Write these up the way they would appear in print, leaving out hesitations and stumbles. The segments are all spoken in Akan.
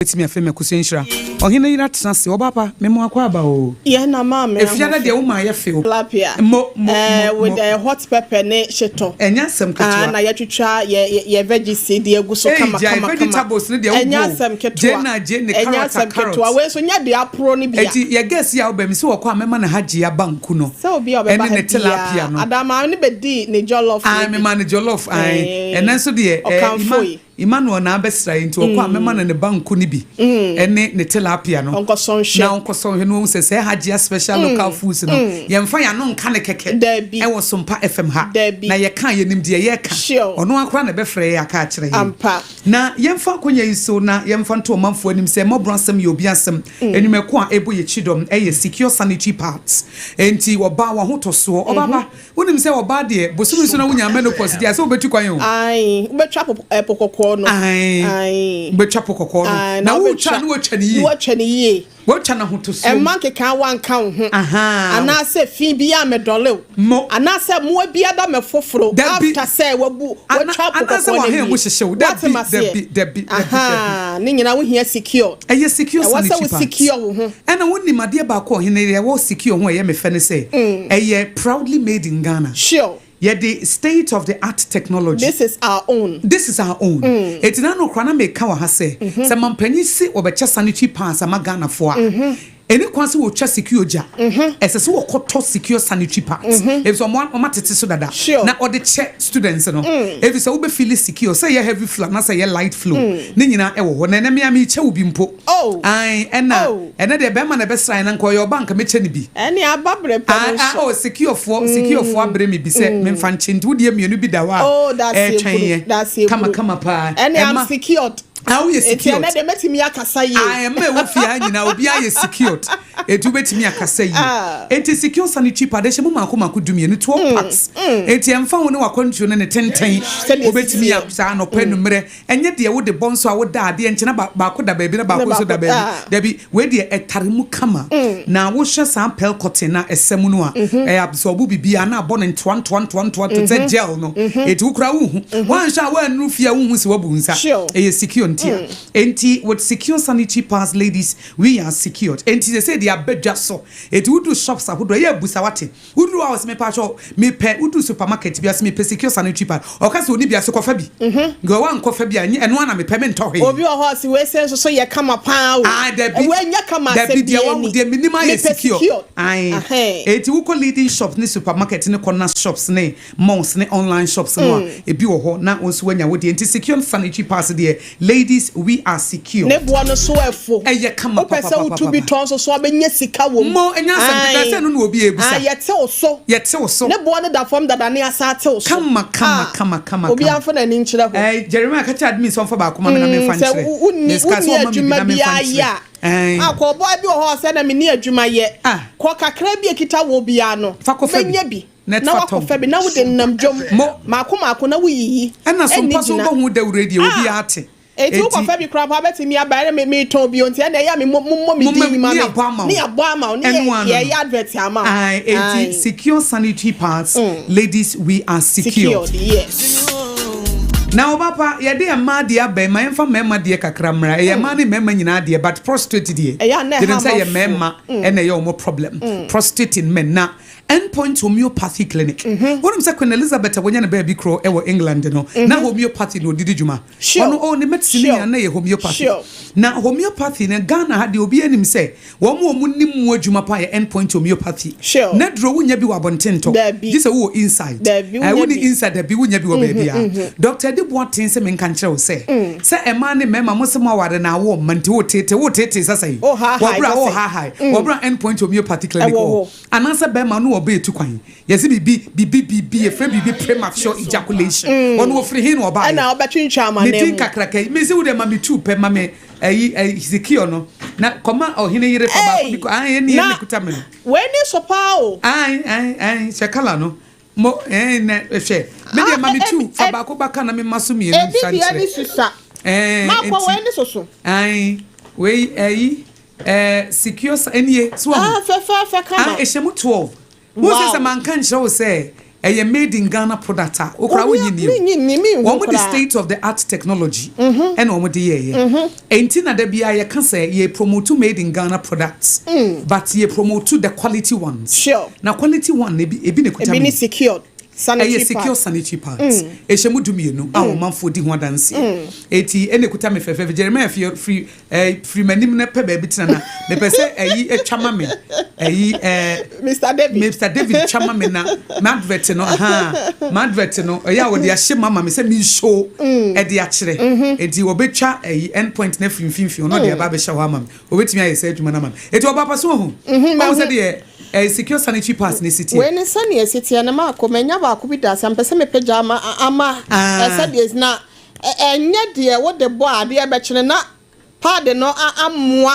Bɛtumi afei me akosua nhyira. Ɔhene yere atena ase. Ɔba pa, me mo akɔ aba o. Yɛ na maame Efia na deɛ wo maa yɛ fe o. Tilapia. Mo, mo, Eh, mo, with mo. the hot pepper ne shitɔ. Ɛnyɛ asɛm Ah, ketewa. na yɛtwitwa yɛ veggies de agu so Ei, kama gyae kama kama. vegetables no deɛ wo Ɛnyɛ bu o. asɛm ketewa. Gyeene a gyeene, Ɛnyɛ carrot a asɛm carrot. ketewa. Wei nso nyɛ deɛ aporo no bi a. Eti yɛ guest yi a wobɛ mi sɛ wɔkɔ a mɛma no hajia banku no. Sɛ obi a ɔbɛba Ɛne ha ne tilapia biara. no. Adama ne bɛdi ne jollof Ae, no bi. mema no jollof, ae. Eh, Ɛnɛ nso deɛ, eh, ɔkamfo Ima, yi. Emmanuel na abɛsra yi nti ɔkɔ a mɛma no ne banku no bi ɛne ne tilapia no. Ɔnkɔsɔ nhwɛ. Na ɔnkɔsɔ nhwɛ na wahu sɛ sɛ Hajia special local foods no, yɛmfa yɛn ano nka ne kɛkɛ Dabi. ɛwɔ Sompa FM ha. Dabi. Na yɛka a yɛnim deɛ yɛreka. Ɔno ara koraa na ɛbɛfrɛ yɛn aka akyerɛ yɛn. Ampa. Na yɛmfa akonnwa yi so na yɛmfa nto ɔmanfoɔ anim sɛ mmɔborɔ asɛm yɛ obi asɛm. Nnwumakuo a ɛbɔ yɛn kyidɔm ɛyɛ Secure Sanitary Pads. Enti ɔbaa w'ahotɔsoɔ. Ɔbaa pa, Wonim sɛ ɔbaa deɛ, bosome nso na wonya menopause deɛ a, sɛ wobɛtu kwan o. Ae, wobɛtwa po eh, po kɔkɔɔ no. Ae, Ae. wobɛtwa po kɔkɔɔ no. Ae, Na na wotwa wobɛtwa. na woatwa no yie. Na woatwa no yie. Woatwa no ahotosoɔ mu. Mma nkekaawa nka wo ho. Ahaa. Anaasɛ fi biara mmɛdɔle wo. Mo. Anaasɛ mmoa biara da mmɛfoforo Dabi. after sɛ wabu, Ana, watwa po anaasɛ kɔkɔɔ no w'ahan mu awie. hyehye wo. Woate Dabi, m'aseɛ? dabi, dabi, dabi, dabi. Ahaa, ne nyinaa wohia secure. Ɛyɛ secure Ɛwɔ sɛ sanitary wo pads. secure wo ho. Ɛna wonim adeɛ baako a ɔhene yɛ wɔ secure ho a ɛyɛ me fɛ ne sɛ, ɛyɛ proudly made in Ghana. Sure. Yɛde state of the art technology. This is our own. This is our own. Eti na ano koraa na meka wɔ ha sɛ, sɛ mampanyin se wɔbɛkyɛ sanitary pads ama Ghanafoɔ a, ɛni kwan sɛ wɔtwa secure gya. Ɛsɛ sɛ wɔkɔtɔ secure sanitary pads. Efisɛ wɔn wɔn atete so dada. Na wɔde kyɛ students no. Efisɛ wobɛ feeli secure sɛ ɛyɛ heavy flow anaasɛ ɛyɛ light flow. Ne nyinaa ɛwɔ hɔ. Na ɛnɛ me ara mekyɛ wo bi mpo. Oh. Ae, ɛna Oh. ɛnɛ deɛ bɛrima na ɛbɛsrae na nka ɔyɛ ɔbaa nka mɛkyɛ no bi. Ɛne aba berɛ pɛ no Ah, ah, nso. oh, secure foɔ, secure foɔ abrɛ me bi sɛ memfa nkyɛ nti wodeɛ mmienu bi da hɔ a Oh, that's ɛretwɛn eburu, yɛ. that's eburu. Kama kama paa. Ɛne I'm Ɛma secured. Ah, woyɛ Eti secured. ɛnɛ deɛ mɛtumi akasa yie. Ah, ɛma ɛwɔ fie ha nyinaa obiara yɛ secured. Eti wobɛtumi akasa yie. Ah. Enti secure sanitary pad ɛhyɛ mu mako mako 12, 12 packs. Enti ɛmfa ho ne w'akwantuo ne ne tenten. Sɛdeɛ Wobɛtumi ɛsisi a saa anɔpa anwummerɛ. Ɛnyɛ deɛ wode bɔ nso a woda adeɛ nkyɛ na baako da baabi na baako nso da baabi. Ah. Dabi, wei deɛ ɛtare mu kama. Na wohyɛ saa pearl cotton no a ɛsɛ mu no a, ɛyɛ absorb biribiara na abɔ no ntoa ntoa ntoa ntoa te sɛ gel no. Enti wo koraa wonhu. Woanhwɛ a woannuru fie a wonhu sɛ woabu nsa. Ɛyɛ secure ntia. Enti with secure sanitary pads ladies, we are secured. Enti seesei deɛ aba dwa so. Enti woduru shops ahodoɔ a, ɛyɛ a busa wate. Woduru hɔ a ɔse mepakyɛw mepɛ woduru supermarket bi ɔse mepɛ secure sanitary pad ɔka sɛ ɔni bi ase kɔfa bi nka wankɔfa bi a ɛnyɛ ɛno ara na mepɛ mentɔ hwee. Obi wɔ hɔ ɔse wei sei nso so yɛ kama paa o Ah dabi wei nyɛ kama asɛm dabi deɛ biaa wahu ni deɛ menim ayɛ mepɛ secure secure ae ahɛn. enti wokɔ leading shops ne supermarket ne corner shops ne malls ne online shops no a ebi wɔ hɔ na wo nso wanya wo deɛ nti secure sanitary pads deɛ Ladies we are secure. Ne boɔ no so ɛfo. Ɛyɛ kama Wopɛ sɛ wotu bi papapapapa. tɔn nso so a wobɛnya sika wɔ mu. Mo, ɛnyɛ asɛm ketewa Ae. sɛ ɛno na obi rebisa. Ae, yɛte wo so. Yɛte wo so. Ne boɔ no da fam dada ne yɛasan ate wo so. Kama kama Ah, kama kama obiara kama. mfa n'ani nkyerɛ hɔ. Ɛɛ, Jeremiah ka kyerɛ admin sɛ ɔmfa baako ma me na memfa Sɛ nkyerɛ. wonni Mesika sɛ wonni ɔmma me bi adwuma na memfa biara nkyerɛ. yɛ a, Ɛɛ. ah, kɔ ɔbaa bi wɔ hɔ a ɔsɛ na menni adwuma yɛ. Ah. Kɔ kakra bi a ɛkita wo biara no, Fa kɔfa bi. wobɛnya bi. Na Na fa tɔn. woakɔfa bi na wode nam dwam Mo. maako maako na woyiyi. Ɛna so Ɛnni mpa so gyina. wobɔ ho dawuro deɛ Ah! obiara te. Enti Enti. wokɔfa bi koraa mpo a wobɛtumi aba ɛne me metɔn bio nti ɛnna ɛyɛ a me mommɔ me Momma din ma ne me yɛabɔ ama wo. ne yɛabɔ ama wo ne Ɛno yɛ ano no. yɛyɛ advert ama wo. Ae, enti Ae. secure sanitary pads, ladies we are secured. Secured, yes. Na ɔba pa, yɛde mmaa deɛ aba yi, ma yɛmfa mmarima deɛ kakra mmra. Ɛyɛ mmaa ne mmarima nyinaa deɛ, but prostrate deɛ, Ɛyɛ a na ɛha yɛnim sɛ ɛyɛ amanfoɔ. mmarima ɛna ɛyɛ wɔn problem. Prostrate in men. Na End Point Homeopathy Clinic. Wonim sɛ Queen Elizabeth a wanya ne baabi korɔ wɔ England no, na homeopathy na ɔde di dwuma. Ɔno, oh, ne medicine ne nyinaa na ɛyɛ homeopathy. Na homeopathy no, Ghana ha deɛ obiara nim sɛ wɔn a wɔnim mu adwuma paa yɛ End Point Homeopathy. N'aduro wonnya bi wɔ abɔnten ntɔ, gye sɛ wowɔ inside. Ɛɛ, wonni inside dabi, wonnya bi wɔ baabiara. Doctor Adi Boateng sɛ menka nkyerɛ wo sɛ, sɛ mmaa ne mmarima mo se moaware na awo mma nti woteetee, woteetee sɛ sɛn? Wɔ berɛ a wohaahae, wɔ berɛ a End Point Homeopathy Clinic wɔ hɔ. Anaasɛ bɛrima no ɔbɛ etu kwan yɛse biribi biribi biribi yɛfrɛ biribi premature ejaculation ɔno ɔfiri he na ɔbaeɛ Ɛna ɔbɛtwentwɛn ne din amanam mu. kakraka yi mese wo deɛ ma me tuu pɛ ma me ɛyi ɛyi secure no na kɔma ɔhene yere fa baako bi Ei! kɔ ae ɛne Na ɛne kuta me no wei ni so paa o. ae ae ae hyɛ kala no mo ɛɛ na hwɛ me deɛ Ah, ma me e- tuu e- fa e- baako ba ka na me ma so mmienu ebi nsa deɛ nkyerɛ ni susa. ɛɛ Makɔ enti wei ni soso. ae wei ɛyi Eh, secure sa, ɛnie, so wahu? Ah, fɛfɛɛfɛ kama. Ah, ɛhyɛ mu 12. Wo sɛ sɛ Wow. manka nkyerɛ wo sɛ Ɛyɛ made in Ghana product a wokora wonyi ni o. Wɔn de state of the art technology ɛna wɔn de yɛɛyɛ. Enti na da biara yɛka sɛ yɛ promote made in Ghana products, but yɛ promote the quality ones. Na quality one na ebi na ekuta Ebi mi. ni secured sanitary Ɛyɛ secure pad. Sanitary pads ɛhyɛ mu 12 a ɔmanfoɔ di ho adanseɛ. Eti ɛna ekuta mi fɛfɛɛfɛ. Jeremiah fi firi firi m'anim na pɛ baabi tena na mepɛ sɛ ɛyi atwa ma me ɛyi Mr David. Mr David twa ma me na ma advert no aha, ma advert no ɛyɛ a wɔde ahyɛ mu ama me sɛ mi nso ɛde akyerɛ. Eti wɔbɛtwa ɛyi end point na firi mfimfini, ɔno de aba abɛhyɛ hɔ ama me. Wɔbɛtumi ayɛ sɛ adwuma no ama me. Eti ɔba pa so ohu ɔmo sɛ deɛ secure sanitary pads ne si tie. Wei ne sɛnea ɛsi teɛ no, maakɔ manya baako bi da ase, mpɛ sɛ mepagya ama ɛsɛdeɛ na ɛnyɛ deɛ wode bɔ adeɛ bɛkyene na pad no amoa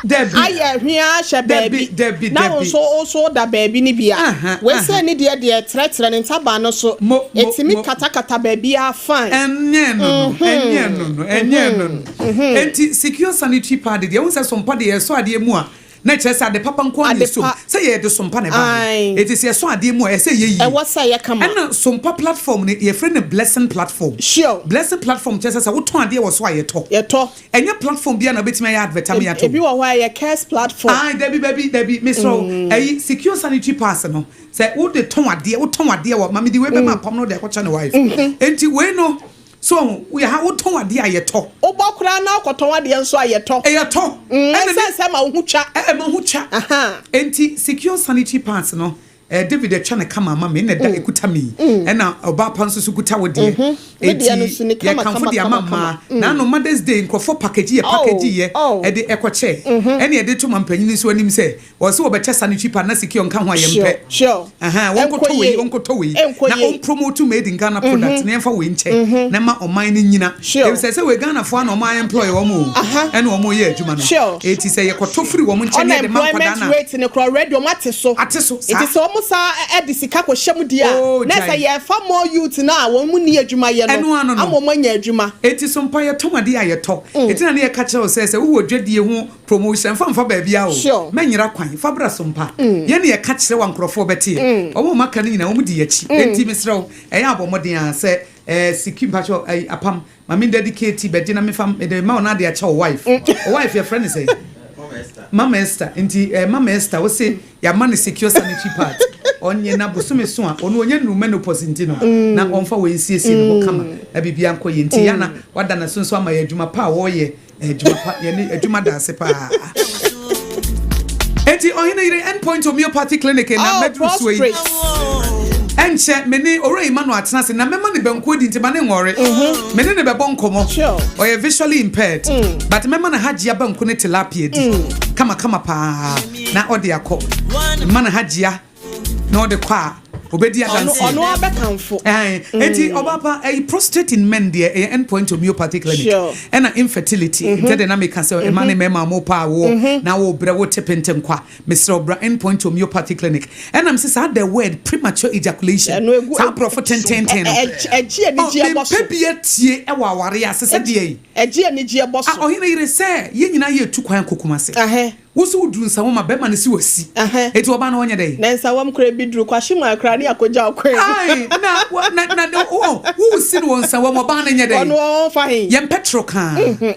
Dabi. ayɛ hwea ahyɛ Dabi, baabi dabi, na wo dabi. nso wo nso da baabi no bi a wei sɛ ne deɛ trɛtrɛ ne ntaban no so Mo, ɛtumi mo. katakata baabi a fine. Ɛnyɛ no no, ɛnyɛ no no, ɛnyɛ no no. Enti secure sanitary pad deɛ, wɔn sɛ sompa deɛ, yɛsɔ adeɛ mu a na kyerɛ sɛ ade papa nko ara na Ade ɛsom pa. Sɛ yɛde sompa na ɛba eti sɛ yɛsɔ adeɛ mu a, ɛsɛ yɛ yie. Ɛwɔ sɛ yɛ kama. Ɛna sompa platform no, yɛfrɛ no blessing platform. Blessing platform kyerɛ sɛ wotɔn adeɛ wɔ so a, yɛtɔ. Yɛtɔ. Ɛnyɛ platform bi a na wobɛtumi ayɛ advert ama yɛatɔ. Ebi wɔ hɔ a yɛ curse platform. Ah, dabi, dabi, dabi, mesrɛ ɛyi secure sanitary pads no, sɛ wode tɔn adeɛ, wotɔn adeɛ wɔ maame de wei bɛma apam no de akɔkyɛ ne wife. Enti wei no so yɛ ha, wotɔn adeɛ a, yɛtɔ. Wobɔ koraa na wokɔtɔn adeɛ nso a, yɛtɔ. Ɛyɛ tɔ. Ɛsɛ sɛ ma wo ho twa. Ɛma ho twa. Enti secure sanitary pads no, David atwa ne kama ama me na ɛda ekuta mi, ɛna ɔbaa pa nso so kuta wo deɛ. Me deɛ no so ne kama, yɛkamfo kama, de ama kama, mmaa. Na ano Mothers Day, nkurɔfoɔ package yɛ package yɛ ɛde ɛkɔkyɛ, ɛne yɛde to ma mpanyin nso anim sɛ wɔsɛ wɔbɛkyɛ sanitary pad na secure nka ho a, yɛmpɛ. Wɔnkɔtɔ wei, wɔnkɔtɔ wei na ɔmpromote made in Ghana product na yɛmfa wei nkyɛ na ma ɔman no nyina. Efisɛ sɛ wei Ghanafoɔ ana ɔman employ wɔn o, ɛna wɔn yɛ adwuma no. Eti sɛ yɛkɔtɔ firi wɔn nkyɛn na yɛde ma nkwadaa Unemployment na rate ne korɔ already ɔmo ate so. Ate so, saa. Nti sɛ ɔmo saa ɛde sika kɔhyɛ mu di a, na gyae. sɛ yɛfa more youth na a wɔn mu ni adwuma yɛ Ɛno no ano no. ama ɔmo anya adwuma. Eti so mpa yɛtɔn adeɛ a, yɛtɔ. Eti na ne yɛka kyerɛ wo sɛ wowɔ dwadie ho promotion fa mfa baabi a o mɛnyera kwan fa bra so mpa. Yɛne yɛka kyerɛ wa, nkurɔfoɔ bɛteɛ. Ɔmo a maka no nyinaa, ɔmo di yɛkyi. Enti mesrɛ wo, ɛyɛ abɔ mmɔden a sɛ siki mpakyɛ ɛyi apam maame dedicate bɛgye na mefa mede ma wo na ade akyɛ wo wife. Wo wife yɛfrɛ ne sɛ Mama Esther. Nti Mama Esther, wo se yɛama no secure sanitary pad, ɔnyɛ na bosome so a ɔno ɔnyɛ nuru menopause nti no na ɔmfa wɔ nsiesie ne ho kama na biribia nkɔ yɛ. Nti yana wada ne so nso ama yɛ adwuma pa a wɔreyɛ, adwuma pa, yɛne adwuma da ase paa. Enti ɔhene yere, Endpoint Homeopathy Clinic na mɛduru so yi. Prostate. Ɛnkyɛ me ne owura yi ma no atena ase na mɛma ne bankuo di, nti ma ne nwɔre me ne ne bɛbɔ nkɔmmɔ. Ɔyɛ visually impaired, but mɛma no hagyia banku ne tilapia di kamakama paa na ɔde akɔ. Ma no hagyia na ɔde kɔ a, obɛdi Ɔno adanseɛ. Ɔno abɛkamfo. Ɛn, enti ɔbaapa ɛyi prostate in men deɛ, ɛyɛ Endpoint Homeopathy Clinic. Ɛna infertility nti de na meka sɛ ɛma ne mmarima a mo pa awoɔ na wo brɛ wo te pente nkwa, mesrɛ wo, bra Endpoint Homeopathy Clinic. Ɛnam sɛ saa the word premature ejaculation, Ɛno saa aborɔfo tententen no, Ɛgye anigye ɛbɔ so. Mempɛ bi atie ɛwɔ aware ase sɛ deɛ yi. Ɛgye anigye ɛbɔ so. Ɔhene yere, sɛ yɛn nyinaa yɛ tu kwan kɔ Kumase, wo so woduru nsa ma bɛrima no si wɔ si, eti ɔbaa no wɔnyɛ dɛ? Na nsawam kora bi duru kwahye mu akora ne akɔgya ɔkwan mu. Ai, na wo wo si no wɔ nsa wɔ ɔbaa no nyɛ dɛ? Ɔno ɔmfa he? Yɛmpɛ toro kaa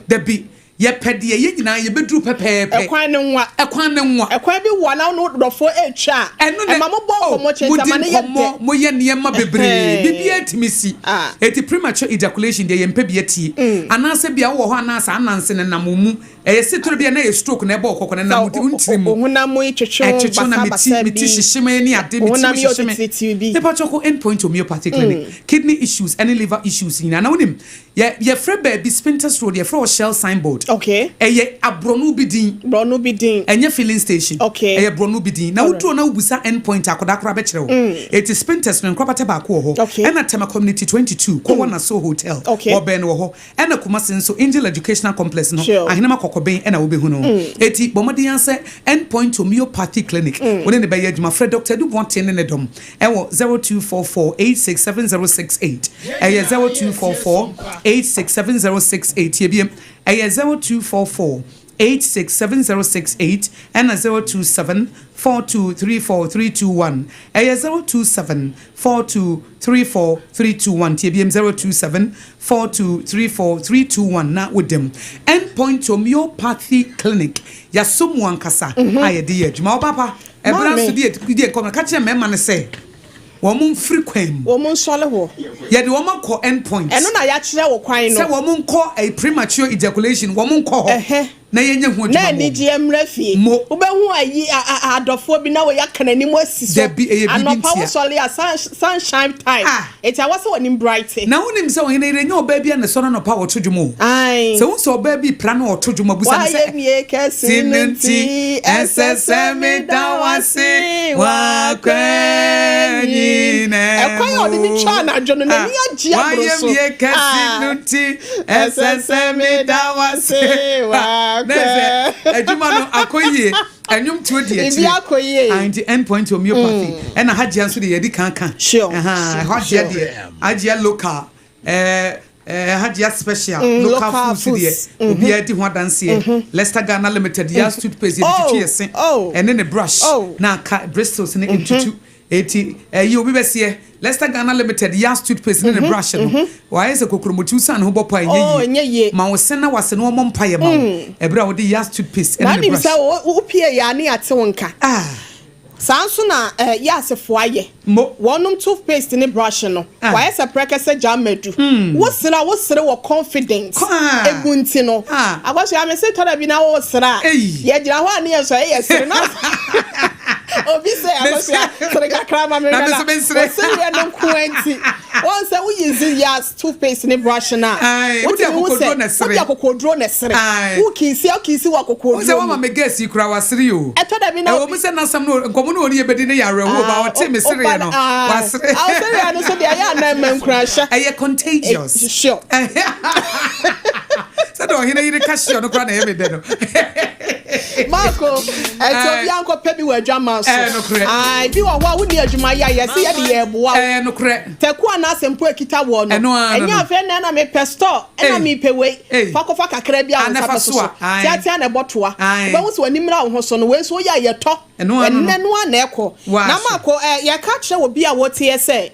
dabi, yɛpɛ deɛ yɛn nyinaa yɛbɛduru pɛpɛɛpɛ. Ɛkwan ne nwa. Ɛkwan ne nwa. Ɛkwan bi wɔ na wo dɔfoɔ etwa a, Ɛno na ɛma mo bɔ nkɔmmɔ kyɛn modi sɛ ma ne yɛ nkɔmmɔ, dɛ. moyɛ nneɛma bebree, biribiara tumi si. Eti premature ejaculation deɛ, yɛmpɛ bi atie. Anaasɛ bia wowɔ hɔ anaasɛ ananse ne nam wo mu, ɛyɛ setoro bi a na yɛ stroke na ɛbɔ wo kɔkɔ na nam wo ntiri mu. Ohunam mu yi twetwe Ɛtwetwe na meti basabasa meti bi. hyehye me ne ade meti Ohunam mu yɛ hyehye me. otitiritii bi. Nipa kyɛ kɔ Endpoint Homeopathy Clinic. Kidney issues ɛne liver issues nyinaa na wonim yɛfrɛ baabi Spintex Road, yɛfrɛ wɔ Shell signboard. Ɛyɛ aborɔno bi din. Borɔno bi din. Ɛnyɛ filling station. Ɛyɛ borɔno bi din na woduro na wobusa Endpoint, akɔda koraa bɛkyerɛ wo. Eti Spintex no, nkorabata baako wɔ hɔ. Ɛna Tema Community 22, kɔwɔ na so hotel, wɔbɛn no wɔ hɔ. Ɛna Kumasi nso, Angel Educational Complex no, Ahenema Kɔkɔbɛn ɛna wobɛhu no. Eti bɔ mmɔden sɛ Endpoint Homeopathy Clinic, wɔne ne bɛyɛ adwuma. Frɛ Dr Edu Boateng ne ne dɔm ɛwɔ 0244867068. Ɛyɛ 0244867068. Yɛbiem, ɛyɛ 0244. 867068 ɛna 027 4234 321. Ɛyɛ 027 4234 321. Tie biem, 027 4234 321 na wodam Endpoint Homeopathy Clinic. Yɛaso mu ankasa a yɛde yɛ adwuma. Ɔbapa ɛberɛ Maame. nso de yɛdi nkɔmmɔ. Ka kyerɛ mmarima no sɛ wɔn mo mfiri kwan mu. Wɔn nsɔle hɔ. Yɛde wɔn akɔ Endpoint. Ɛno na yɛakyerɛ wɔ kwan Sɛ no. wɔn nkɔ a premature ejaculation, wɔn nkɔ hɔ na yɛnyɛ ho Na adwuma ma wɔn. Anigyeɛ mmerɛ fie. Mo. Wobɛhu ayi adɔfoɔ bi na wɔyɛ aka n'anim asi so. Dabi, ɛyɛ biribi Anɔpa ntia. wosɔre a sunshine time. Ah. Eti awɔ sɛ wɔnim bright. Na wonim sɛ ɔhene yere nyɛ ɔbaa bi a ne sɔ no nɔpa wɔto dwom o. Ae. Sɛ wohu sɛ ɔbaa bi pra na ɔto dwom abusa no Wayɛ sɛ mie kɛse ti no no nti nti ɛsɛ sɛ meda wase wakwa nyinaa. Ɛkwan a ɔde ne twa anadwo no, n'ani agye aboro Wayɛ so. mie kɛse Ah. no nti ɛsɛ sɛ meda wase. Wakwa. Na sɛ adwuma no akɔ yie, ɛnwom tuo di Ibi akyire. akɔ yie. Ah, nti Endpoint Homeopathy ɛna Hagyia nso de yɛdi kan ka. Ɛhɔ Hagyia deɛ, Hagyia local, Hagyia special local local foods deɛ, foods. Obiara di ho adanseɛ. Leicester Ghana Limited yas toothpaste yɛde twitwi yɛ se ɛne ne brush na aka bristles ne ntutu. Eti ɛyi obi bɛseɛ Leicester Ghana Limited yas toothpaste ne ne brush no, wayɛ sɛ kokromoti san ne ho bɔ pa. Oh, Ɛnyɛ ɛnyɛ yie. yie ma wo se na wase no wɔmmɔ mpa yɛ ma wo ɛberɛ a wode yas toothpaste Na ɛne ne nim brush. sɛ wopie yɛ a ne yɛate wo nka. Ah. Saa nso na yɛ asefoɔ ayɛ. Mo. Wɔnom toothpaste ne brush no. Ah. Wayɛ sɛ prɛkɛsɛ gya madu. Wosere a, wosere wɔ confidence. Ah. Egu nti no. Ah. Akɔso ame se tɔda bi na wosere a. Ei. Yɛgyina hɔ a ne yɛ sɔ ɛyɛ sere na obi sɛ akɔso sere kakra ma me. Na hwɛ me na nso mensere. Wɔsereɛ no nko ara nti. Wɔn sɛ woyi zi yas toothpaste ne brush no a. Aye, wode Wotumi hu akokoduro sɛ na ɛsere. wode akokoduro na ɛsere. Aye. Wokisi wokisi wɔ akokoduro Sɛ mu. wama me gas yi kura wasere o. Ɛtɔ da bi na Ɛwɔ mu sɛ nasɛm no, nkɔmmɔ no, ɔne yɛbɛdi ne yɛ awerɛhoɔ ba ɔte me sereɛ no wasere. Ɔsereɛ no so deɛ, ɛyɛ anan ma nkurahyɛ. Ɛyɛ contagious. Sure. Sɛdeɛ ɔhene yere ka hyeɛ no koraa na ɛyɛ me dɛ no. Marco, ɛnti obi ankɔpɛ bi wɔ adwama so. Ɛyɛ nokorɛ. Ae, bi wɔ hɔ a wonni adwuma yɛ a, yɛse yɛde yɛ boa wo. Ɛyɛ nokorɛ. Tɛku anaasɛ mpo ekita wɔ no. Ɛno ara no Ɛnyɛ no. afei na ɛna mepɛ store, ɛna Ei. mepɛ wei. Ei. Fa kɔfa kakra bi a wo Ah, na nsa fa bɛso so so. a. Ae. Teatea na ɛbɔ toa. Ae. Wobɛhu sɛ w'anim mmra wo ho so no, wei nso woyɛ a yɛtɔ. Ɛno ara no no. Ɛnnɛ no ara na ɛkɔ. Waa Na so. Marco, yɛka kyerɛ obi a wɔteɛ sɛ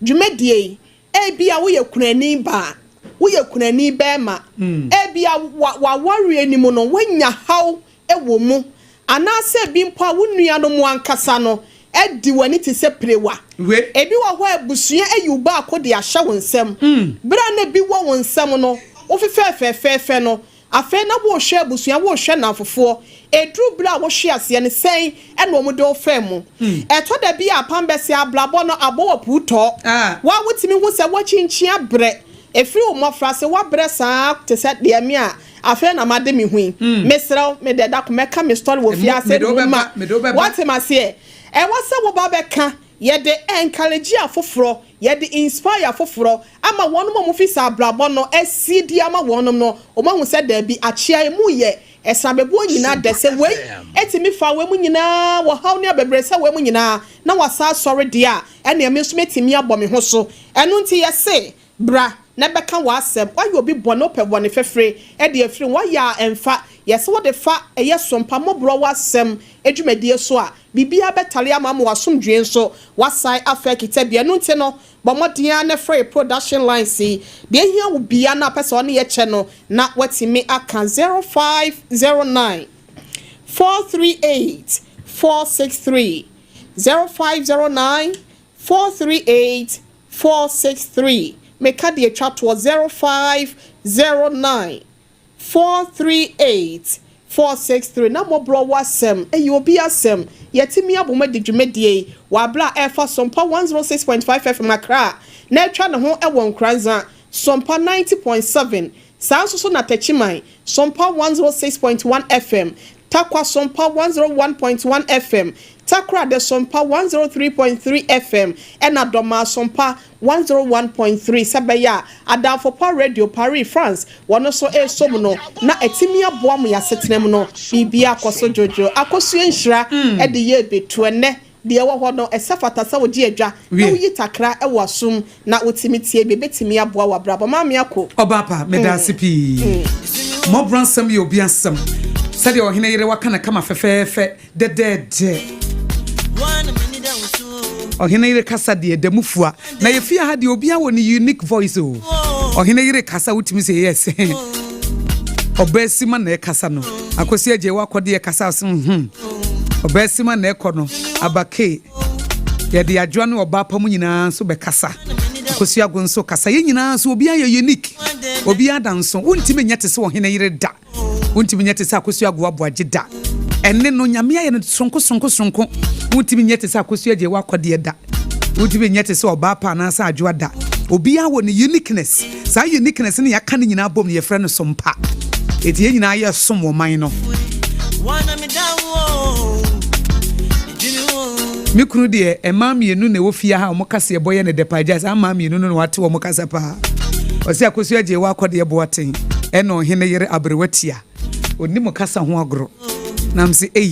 dwumadie yi, ebi a woyɛ kunani baa, woyɛ kunani bɛrima, ebi a wawareɛ ni mu no, woanya haw wɔ mu, anaasɛ bi mpo a wo nuanom ankasa no adi w'ani te sɛ pirewa. We. Ebi wɔ hɔ a abusua ayi wo baako de ahyɛ wo nsam. Bere a na bi wɔ wo nsam no, wofefɛɛfɛɛfɛɛfɛ no, afei na wohwɛ abusua, wohwɛ namfofoɔ. Eduru bere a wohwe aseɛ no sɛn ɛna wɔn de wo fɛn mu. Ɛtɔ da bi a apam bɛsɛ abrabɔ no abɔ wɔ puutɔɔ. Ah. Wa wotumi hu sɛ wɔkyinkyin abrɛ. Efiri wo mmɔfra sɛ wabrɛ saa te sɛ deɛ me a afei na made me ho yi. Mesrɛ wo, mede da ko mɛka me story wɔ fie ase Mede wo mu bɛba, ma. mede wo bɛba. Wate ma seɛ. Ɛwɔ sɛ woba bɛka, yɛde encourage afoforɔ, yɛde inspire afoforɔ ama wɔn a wɔfi saa abrabɔ no asi di ama wɔn no, wɔn ahu sɛ daabi akyea emu yɛ ɛsrabɛbuo nyinaa dɛ sɛ wei etimi fa wei mu nyinaa wɔ haw ne abɛbrɛsɛ wei mu nyinaa na wasa asɔre deɛ a, ɛnea me nso metumi abɔ me ho so. Ɛno nti yɛse bra na bɛka w'asɛm. Wayɛ obi bɔne, wopɛ bɔne fɛfere ɛde afiri, wayɛ a ɛmfa yɛsɛ wode fa ɛyɛ sompa mmɔborɔ w'asɛm adwumadie so a, biribiara bɛtale ama w'asomdwie nso wasan afa kita bi. Ɛno nti no, bɔ mmɔden a na frɛ production lines yi deɛ ehia wo bia na apɛ sɛ ɔne yɛ kyɛ no na watumi aka 0509 438 463, 0509 438 463. Meka deɛ twa toɔ, 0509 438 463. Na mmɔborɔ wɔ asɛm, ɛyɛ obi asɛm. Yɛtumi abom adi dwumadie yi wɔ abere a ɛfa Sompa 106.5 FM Accra na atwa ne ho ɛwɔ Nkoranza Sompa 90.7. Saa nso so na Tɛkyiman Sompa 106.1 FM, Takwa Sompa 101.1 FM, Takoradi Sompa 103.3 FM, ɛna Dɔmaa Sompa 101.3. Sɛ bɛyɛ a Adamfo Radio Paris, France, wɔn nso ɛresom no na ɛtumi aboa mo yɛasetena mu no, biribi akɔ so dwodwo. Akɔsua nhyira ɛde yɛ ebetu ɛnɛ. Deɛ ɛwɔ hɔ no, ɛsɛ fata sɛ wogye adwa na woyi takra wɔ asom na wotumi tie bi. Ɛbɛtumi aboa w'abrabɔ. Maame Ako. Ɔbaa pa, meda ase pii. Mmɔborɔ asɛm yɛ obi asɛm. Sɛdeɛ ɔhene yere waka no kama fɛfɛɛfɛ dɛdɛɛdɛ. Ɔhene yere kasa deɛ ɛda mu fua. Na yɛ fie ha deɛ obiara wɔ ne unique voice o. Ɔhene yere kasa wotumi sɛ yes. Ɔbaa sima na ɛkasa no. Akosi agye wakɔ deɛ kasa ɔse hmm. Ɔbaa sima na ɛkɔ no. Abake yɛde adwoa ne ɔbaa pa mu nyinaa nso bɛkasa. Akosi ago nso kasa. Yɛn nyinaa nso obiara yɛ unique. Obiara da nso. Wontumi nyɛ te sɛ ɔhene yere da. Wontumi nyɛ te sɛ Akosua Agoa Aboagye da. Ɛnne no, Nyame ayɛ no soronko soronko soronko. Wontumi nyɛ te sɛ Akosua Agyei Akɔdeɛ da. Wontumi nyɛ te sɛ Ɔbaa Pa anaasɛ Adwoa da. Obiara wɔ ne uniqueness. Saa uniqueness no yɛaka ne nyinaa bom no yɛfrɛ no sompa. Enti yɛn nyinaa yɛsom wɔ man no. Me kunu deɛ, mmaa mmienu na ɛwɔ fie ha a wɔn kaseɛbɔ yɛ no dɛ paa. Gyae saa mmaa mmienu no na wate wɔn kasa paa. Ɔse Akosua Agyei Akɔdeɛ Boateng ɛna ɔhene yere Aberewa Tia. Ɔnni mo kasa ho agorɔ. Na mese ei,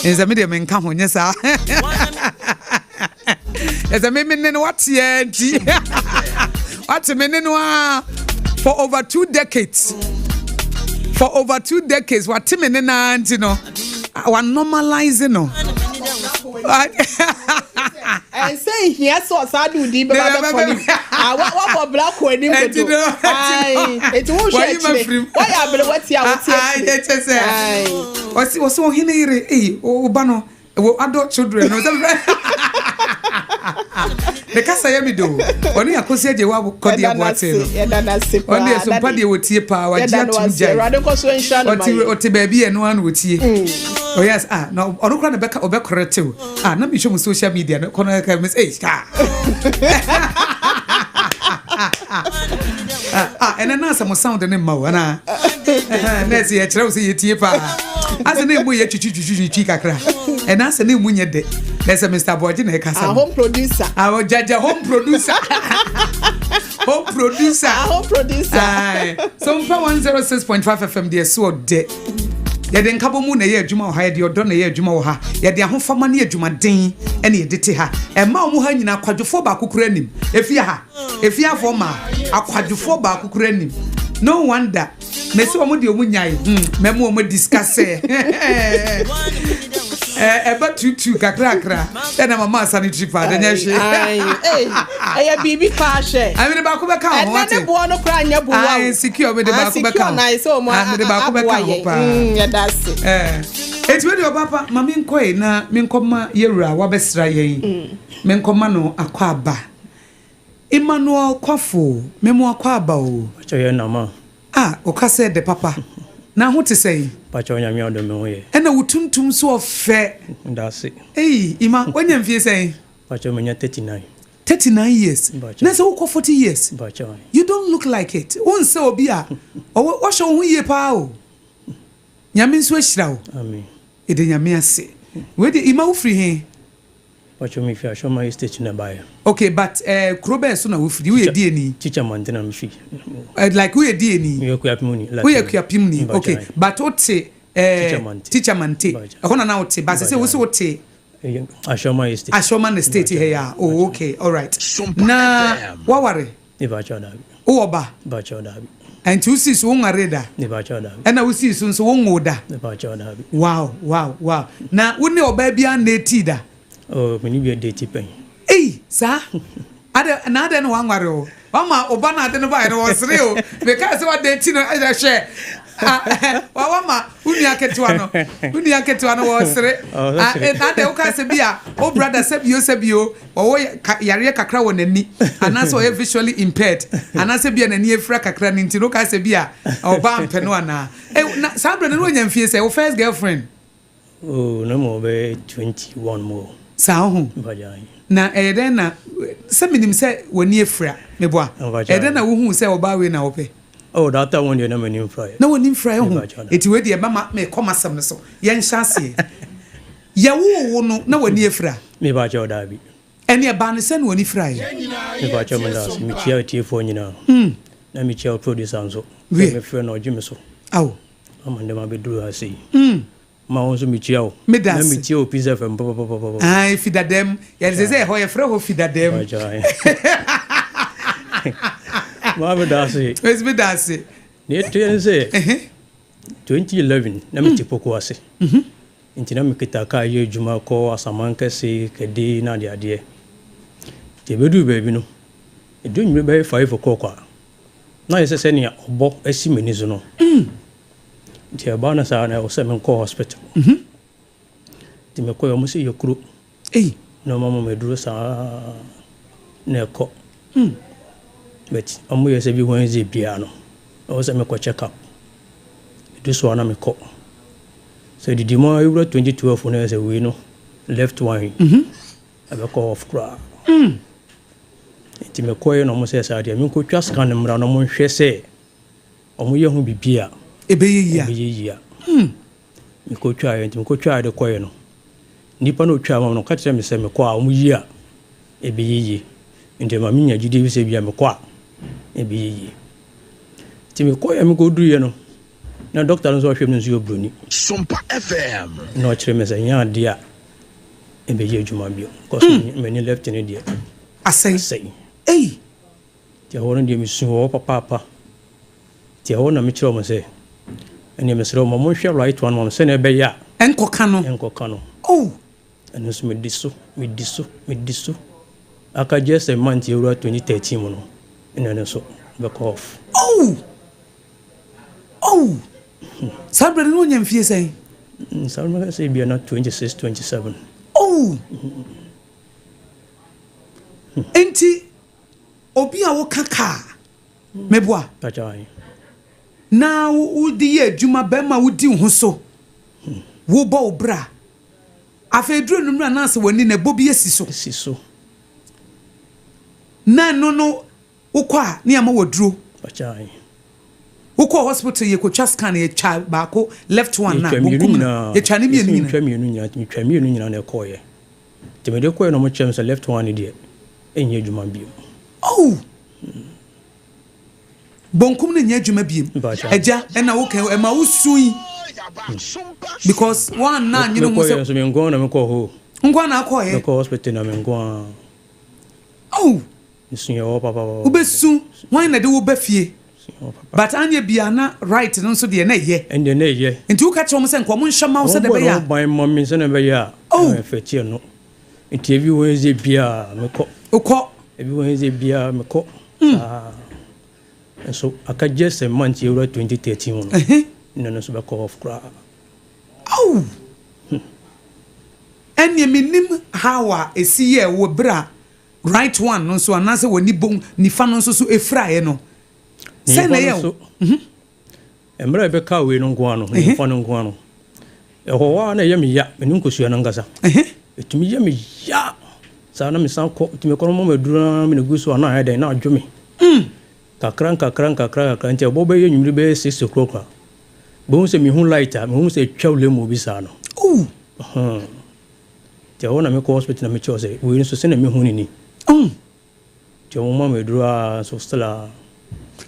ɛnsɛ me deɛ menka ho nyɛ saa. Ɛsɛ me me ne no wateɛ nti. Wate me ne no a for over 2 decades. For over 2 decades wate me ne na nti no. Wa normalize no. Ɛnsɛ nhia sɛ ɔsaa de odi bɛba bɛfɔ ne wabɔ bra kɔ anim dodo eti wohwɛ akyire wayɛ aberewa ti a wote akyire. Ɔsi ɔhene yere eyi ɔba no wɔ adult children no sɛ ne kasa yɛ mi do ɔne Akosi Agye wa kɔde aboate no ɔne deɛ so mpa deɛ wɔtie paa wagye atum gyae ɔte ɔte baabi yɛ no ano wɔtie ɔyɛ oh, ah na ɔno kora na bɛka ɔbɛkɔrɛ tew ah na mehwɛ mu social media no kɔnɔ ɛka mi sɛ ɛy ah ah ɛnɛ na asɛm sound ne mma o ana nɛɛsɛ yɛkyerɛ wo sɛ yɛtie paa asɛ na emu yɛ twitwitwitwi kakra ɛna asɛ na emu nyɛ dɛ na ɛsɛ Mr. Aboagye na ɛkasa no home producer ah jaja home producer home producer ah home producer Aye. So mpa 106.5 FM deɛ so ɔdɛ yɛde nkabɔ mu na ɛyɛ adwuma wɔ ha, yɛde ɔdɔ na ɛyɛ adwuma wɔ ha, yɛde ahofama ne adwumaden ɛna yɛde te ha. Ɛma wɔn ha nyinaa akwadwofoɔ baako kura anim efie ha, efie afoɔ ma akwadwofoɔ baako kura anim. No wonder mesi wɔn deɛ wɔn nyae mɛmo wɔn discuss ɛbɛ tutu kakrakra ɛna mama sanitary pad ɛnyɛ hwee. Ɛyɛ biribi paa hwɛ. Mede baako bɛka ho ɛnɛ ne boɔ no koraa nyɛ boa o. Secure, mede baako bɛka ho. Na ɛsɛ wɔn mede baako bɛka aboa ho yɛn paa. Yɛda ase. Eti wei deɛ, ɔba pa, ma menkɔe na menkɔma yɛwura wabɛsra yɛn, menkɔma no akɔ aba. Emmanuel Kwafo, memo akɔ aba o. Pakyɛ yɛ nam a. A ɔka sɛ de papa na ho te sɛn? Pakyɛ, Onyame adom, me ho yɛ. Ɛna wo tuntum so ɔfɛ. Daase. Ei, Ima, wanya mfie sɛn? Pakyɛ, menya 39. 39 years? Mpakyɛ. Na sɛ wokɔ 40 years? Pakyɛ. You don't look like it. Wonsɛ obi a ɔwɔ wɔhyɛ wo ho yie paa o. Nyame nso ahyira wo. Amen. Ɛde Nyame ase. Wei de, Ima, wofiri he? Pakyɛ, mefi Asɔma Estate na baeɛ. Okay, but kuro bɛɛ so na wofiri? Woyɛ dieni? Teacher Mantena mefi. Like woyɛ dieni? Meyɛ Kuapem ni. Woyɛ Kuapem ni, okay, but wote Teacher Mante. Teacher Mante. Mpakyɛ. Ɛhɔ na na wote, but sɛ wo sɛ wote Asɔma Estate. Asɔma Estate ha ya. Oh, okay, all right. Na waware? Mepakyɛ, daabi. Wowɔ ba? Mepakyɛ, daabi. Ɛnti wosii so wonwaree da? Mepakyɛ, daabi. Ɛna wosii so nso wonwoo da? Mepakyɛ, daabi. Wow! Na wo ne ɔbaa biara na etii da? Oh, me ne bi date pɛn. Ei, saa ade na ade no wanware o, wama ɔba na ade no baeɛ no wɔsere o. Mekaa sɛ wade ti no ɛhyɛ hwɛ. Ah, wa wama wo nua ketewa no, wo nua ketewa no wɔsere. Oh, Ah, wɔsere. na ade wokaa sɛ bi a o brother sɛbio sɛbio ɔwɔ yareɛ kakra wɔ n'ani anaasɛ ɔyɛ visually impaired anaasɛ bi a n'ani afira kakra no nti no wokaa sɛ bi a ɔbaa mpɛ no anaa. Eh, na saa berɛ no na wanya mfie sɛ wo first girlfriend? Oh, na mo bɛyɛ 21 mo. Saa ho? Mpakyɛ. Na ɛyɛ dɛn na sɛ menim sɛ w'ani afira, meboa? Mpakyɛ. Ɛyɛ dɛn na wohuu sɛ ɔbaa wei na wopɛ? Oh, that time deɛ na m'ani mfra yɛ. Na w'ani mfira yɛ ho? Mpakyɛ. Eti wei deɛ mɛma mekɔ m'asɛm no so. Yɛnhyɛ aseɛ. Yɛwoo wo no na w'ani afira? Mepakyɛ, daabi. Ɛne ɛbaa no sɛ na w'ani fira yɛ? Mepakyɛ, me da ase. Mekyia atiefoɔ nyinaa. Na mekyia wo producer nso. Wie. Sɛ mefrɛ no ɔgye me so. Awo. Ama ndɛm abɛduru ha sei. Ma wo nso mekyia wo. Meda Na ase. metie wo Peace FM papapapapa. Ae, Fidadam. Yɛde sɛ sɛ ɛhɔ yɛfrɛ hɔ Fidadam. Maa meda ase. Mesi meda ase. Nea ɛteɛ ne sɛ 2011 na mete Poku ase. Nti na mekita kaa yɛ adwuma kɔ Asaman Kɛse, Kɛde ne adeadeɛ. Nti ɛbɛduu baabi no, ɛduru anwummerɛ bɛyɛ 5 o'clock a, na ayɛ sɛ sɛnea ɔbɔ asi m'ani so no. Nti ɛbaa no saa na ɛwɔ sɛ menkɔ hospital. Nti mekɔɛ ɔmo sɛ yɛ kuro. Ei. Na ɔmo ama me aduro saa na ɛkɔ. But ɔmo yɛ sɛ bi Wednesday biara no ɛwɔ sɛ mekɔ check up. Ɛdu so a na mekɔ. Sɛ didi mu a ewura 2012 no yɛ sɛ wei no left one yi ɛbɛkɔ off koraa. Nti mekɔɛ na ɔmo sɛ saa deɛ menkɔtwa scan mmra na ɔmo nhwɛ sɛ Wɔyɛ ho biribi a. Ɛbɛyɛ yie a. Ɛbɛyɛ yie a. Mekɔtwaeɛ, nti mekɔtwaeɛ de kɔeɛ no, nipa no a ɔtwaa ma me no, ɔka kyerɛɛ me sɛ mekɔ a wɔyi a, ɛbɛyɛ yie. Nti ɛma menya gyidie bi sɛ ebia mekɔ a, ɛbɛyɛ yie. Nti mekɔeɛ mekɔduruiɛ no, na dɔkta no nso a ɔhwɛ me no nso yɛ oburoni. Sompa FM. Na ɔkyerɛ me sɛ ɛnyɛ adeɛ a ɛbɛyɛ adwuma bio, because m'ani left no deɛ, Asɛe. asɛe. Ei! Nti ɛhɔ no deɛ mesuu wɔ hɔ papaapa. Nti ɛhɔ na mekyerɛɛ wɔn sɛ, ɛnneɛ mesrɛ mo, ma monhwɛ right one ma me sɛdeɛ ɛbɛyɛ a. Ɛnkɔka no. Ɛnkɔka no. Oh! Ɛno nso medi so, medi so, medi so. Aka just a month yɛwura 2013 mu no, ɛna ɛno nso bɛkɔ off. Oh! Oh! Saa berɛ no na wonya mfie sɛn? Saa berɛ no mɛka sɛ ebia na 26, 27. Oh! Enti Obi a woka kaa, meboa? Na wode yɛ adwuma, bɛrima a wodi wo ho so, wobɔ wo bra. Afei duru anwummerɛ anaasɛ w'ani na ɛbɔ bi asi so. Si so. Na ɛno no wokɔ a ne ama waduro. Wokɔ hospital yɛkɔtwa scan yɛtwa baako left one na bonkum no yɛtwa ne mmienu nyinaa. Yɛtwa mmienu nyinaa, metwa mmienu nyinaa na ɛkɔɔyɛ. Nti mede kɔeɛ na wɔkyerɛɛ me sɛ left one no deɛ ɛnyɛ adwuma bio. Oh! Bonkum no nyɛ adwuma biem. Agya ɛna wo kɛn ɛma wo sui because wɔn na anyene ho sɛ. Mekɔeɛ nso me nko na mekɔɔ hɔ. Nko na akɔeɛ. Mekɔɔ hospital na me nko ara. Oh! Mesuiɛ wɔ hɔ papapapa. Wobɛsu hwan na de wo ba fie. But anyɛ bia na right no nso deɛ na ɛyɛ. Ɛndeɛ na ɛyɛ. Nti woka kyerɛ wɔn sɛ nka wɔn nhyɛ mma wo sɛdeɛ ɛbɛyɛ a. Wɔn bɔ ne ho ban ma me sɛdeɛ ɛbɛyɛ a. Oh. Ɛmfɛte ɛno. Nti every Wednesday biara mekɔ. Wokɔ. Every Wednesday biara mekɔ. Saa. Nso aka just a month yɛwura 2013 mu no. Ɛna no nso bɛkɔ off koraa. Oh. Ɛnneɛ mennim how a ɛsi yɛɛ wo berɛ a right one no nso anaasɛ w'ani bon nifa no nso so ɛfiraeɛ no. Sɛn na ɛyɛ wo? Mhm. Mmerɛ a ɛbɛkaa wei no nko ara no, ne nifa no nko ara no, ɛhɔ hɔ ara na ɛyɛ me ya, me ne nkosua no ankasa. Ɛtumi yɛ me ya saa na mesan kɔ, nti mekɔ no mama aduro no ara mene gu so a na ayɛ dɛn, na adwo me. Kakra nkakra nkakra nkakra, nti ɛbɔ bɛyɛ nwummere bɛyɛ 6 o'clock a, bɛhu sɛ mehu light a, mehu sɛ ɛtwa lemo bi saa no. Nti ɛhɔ na mekɔ hospital na mekyerɛ sɛ wei nso sɛnea mehu no ni. Nti ɔmo ma me aduro aa nso still aa.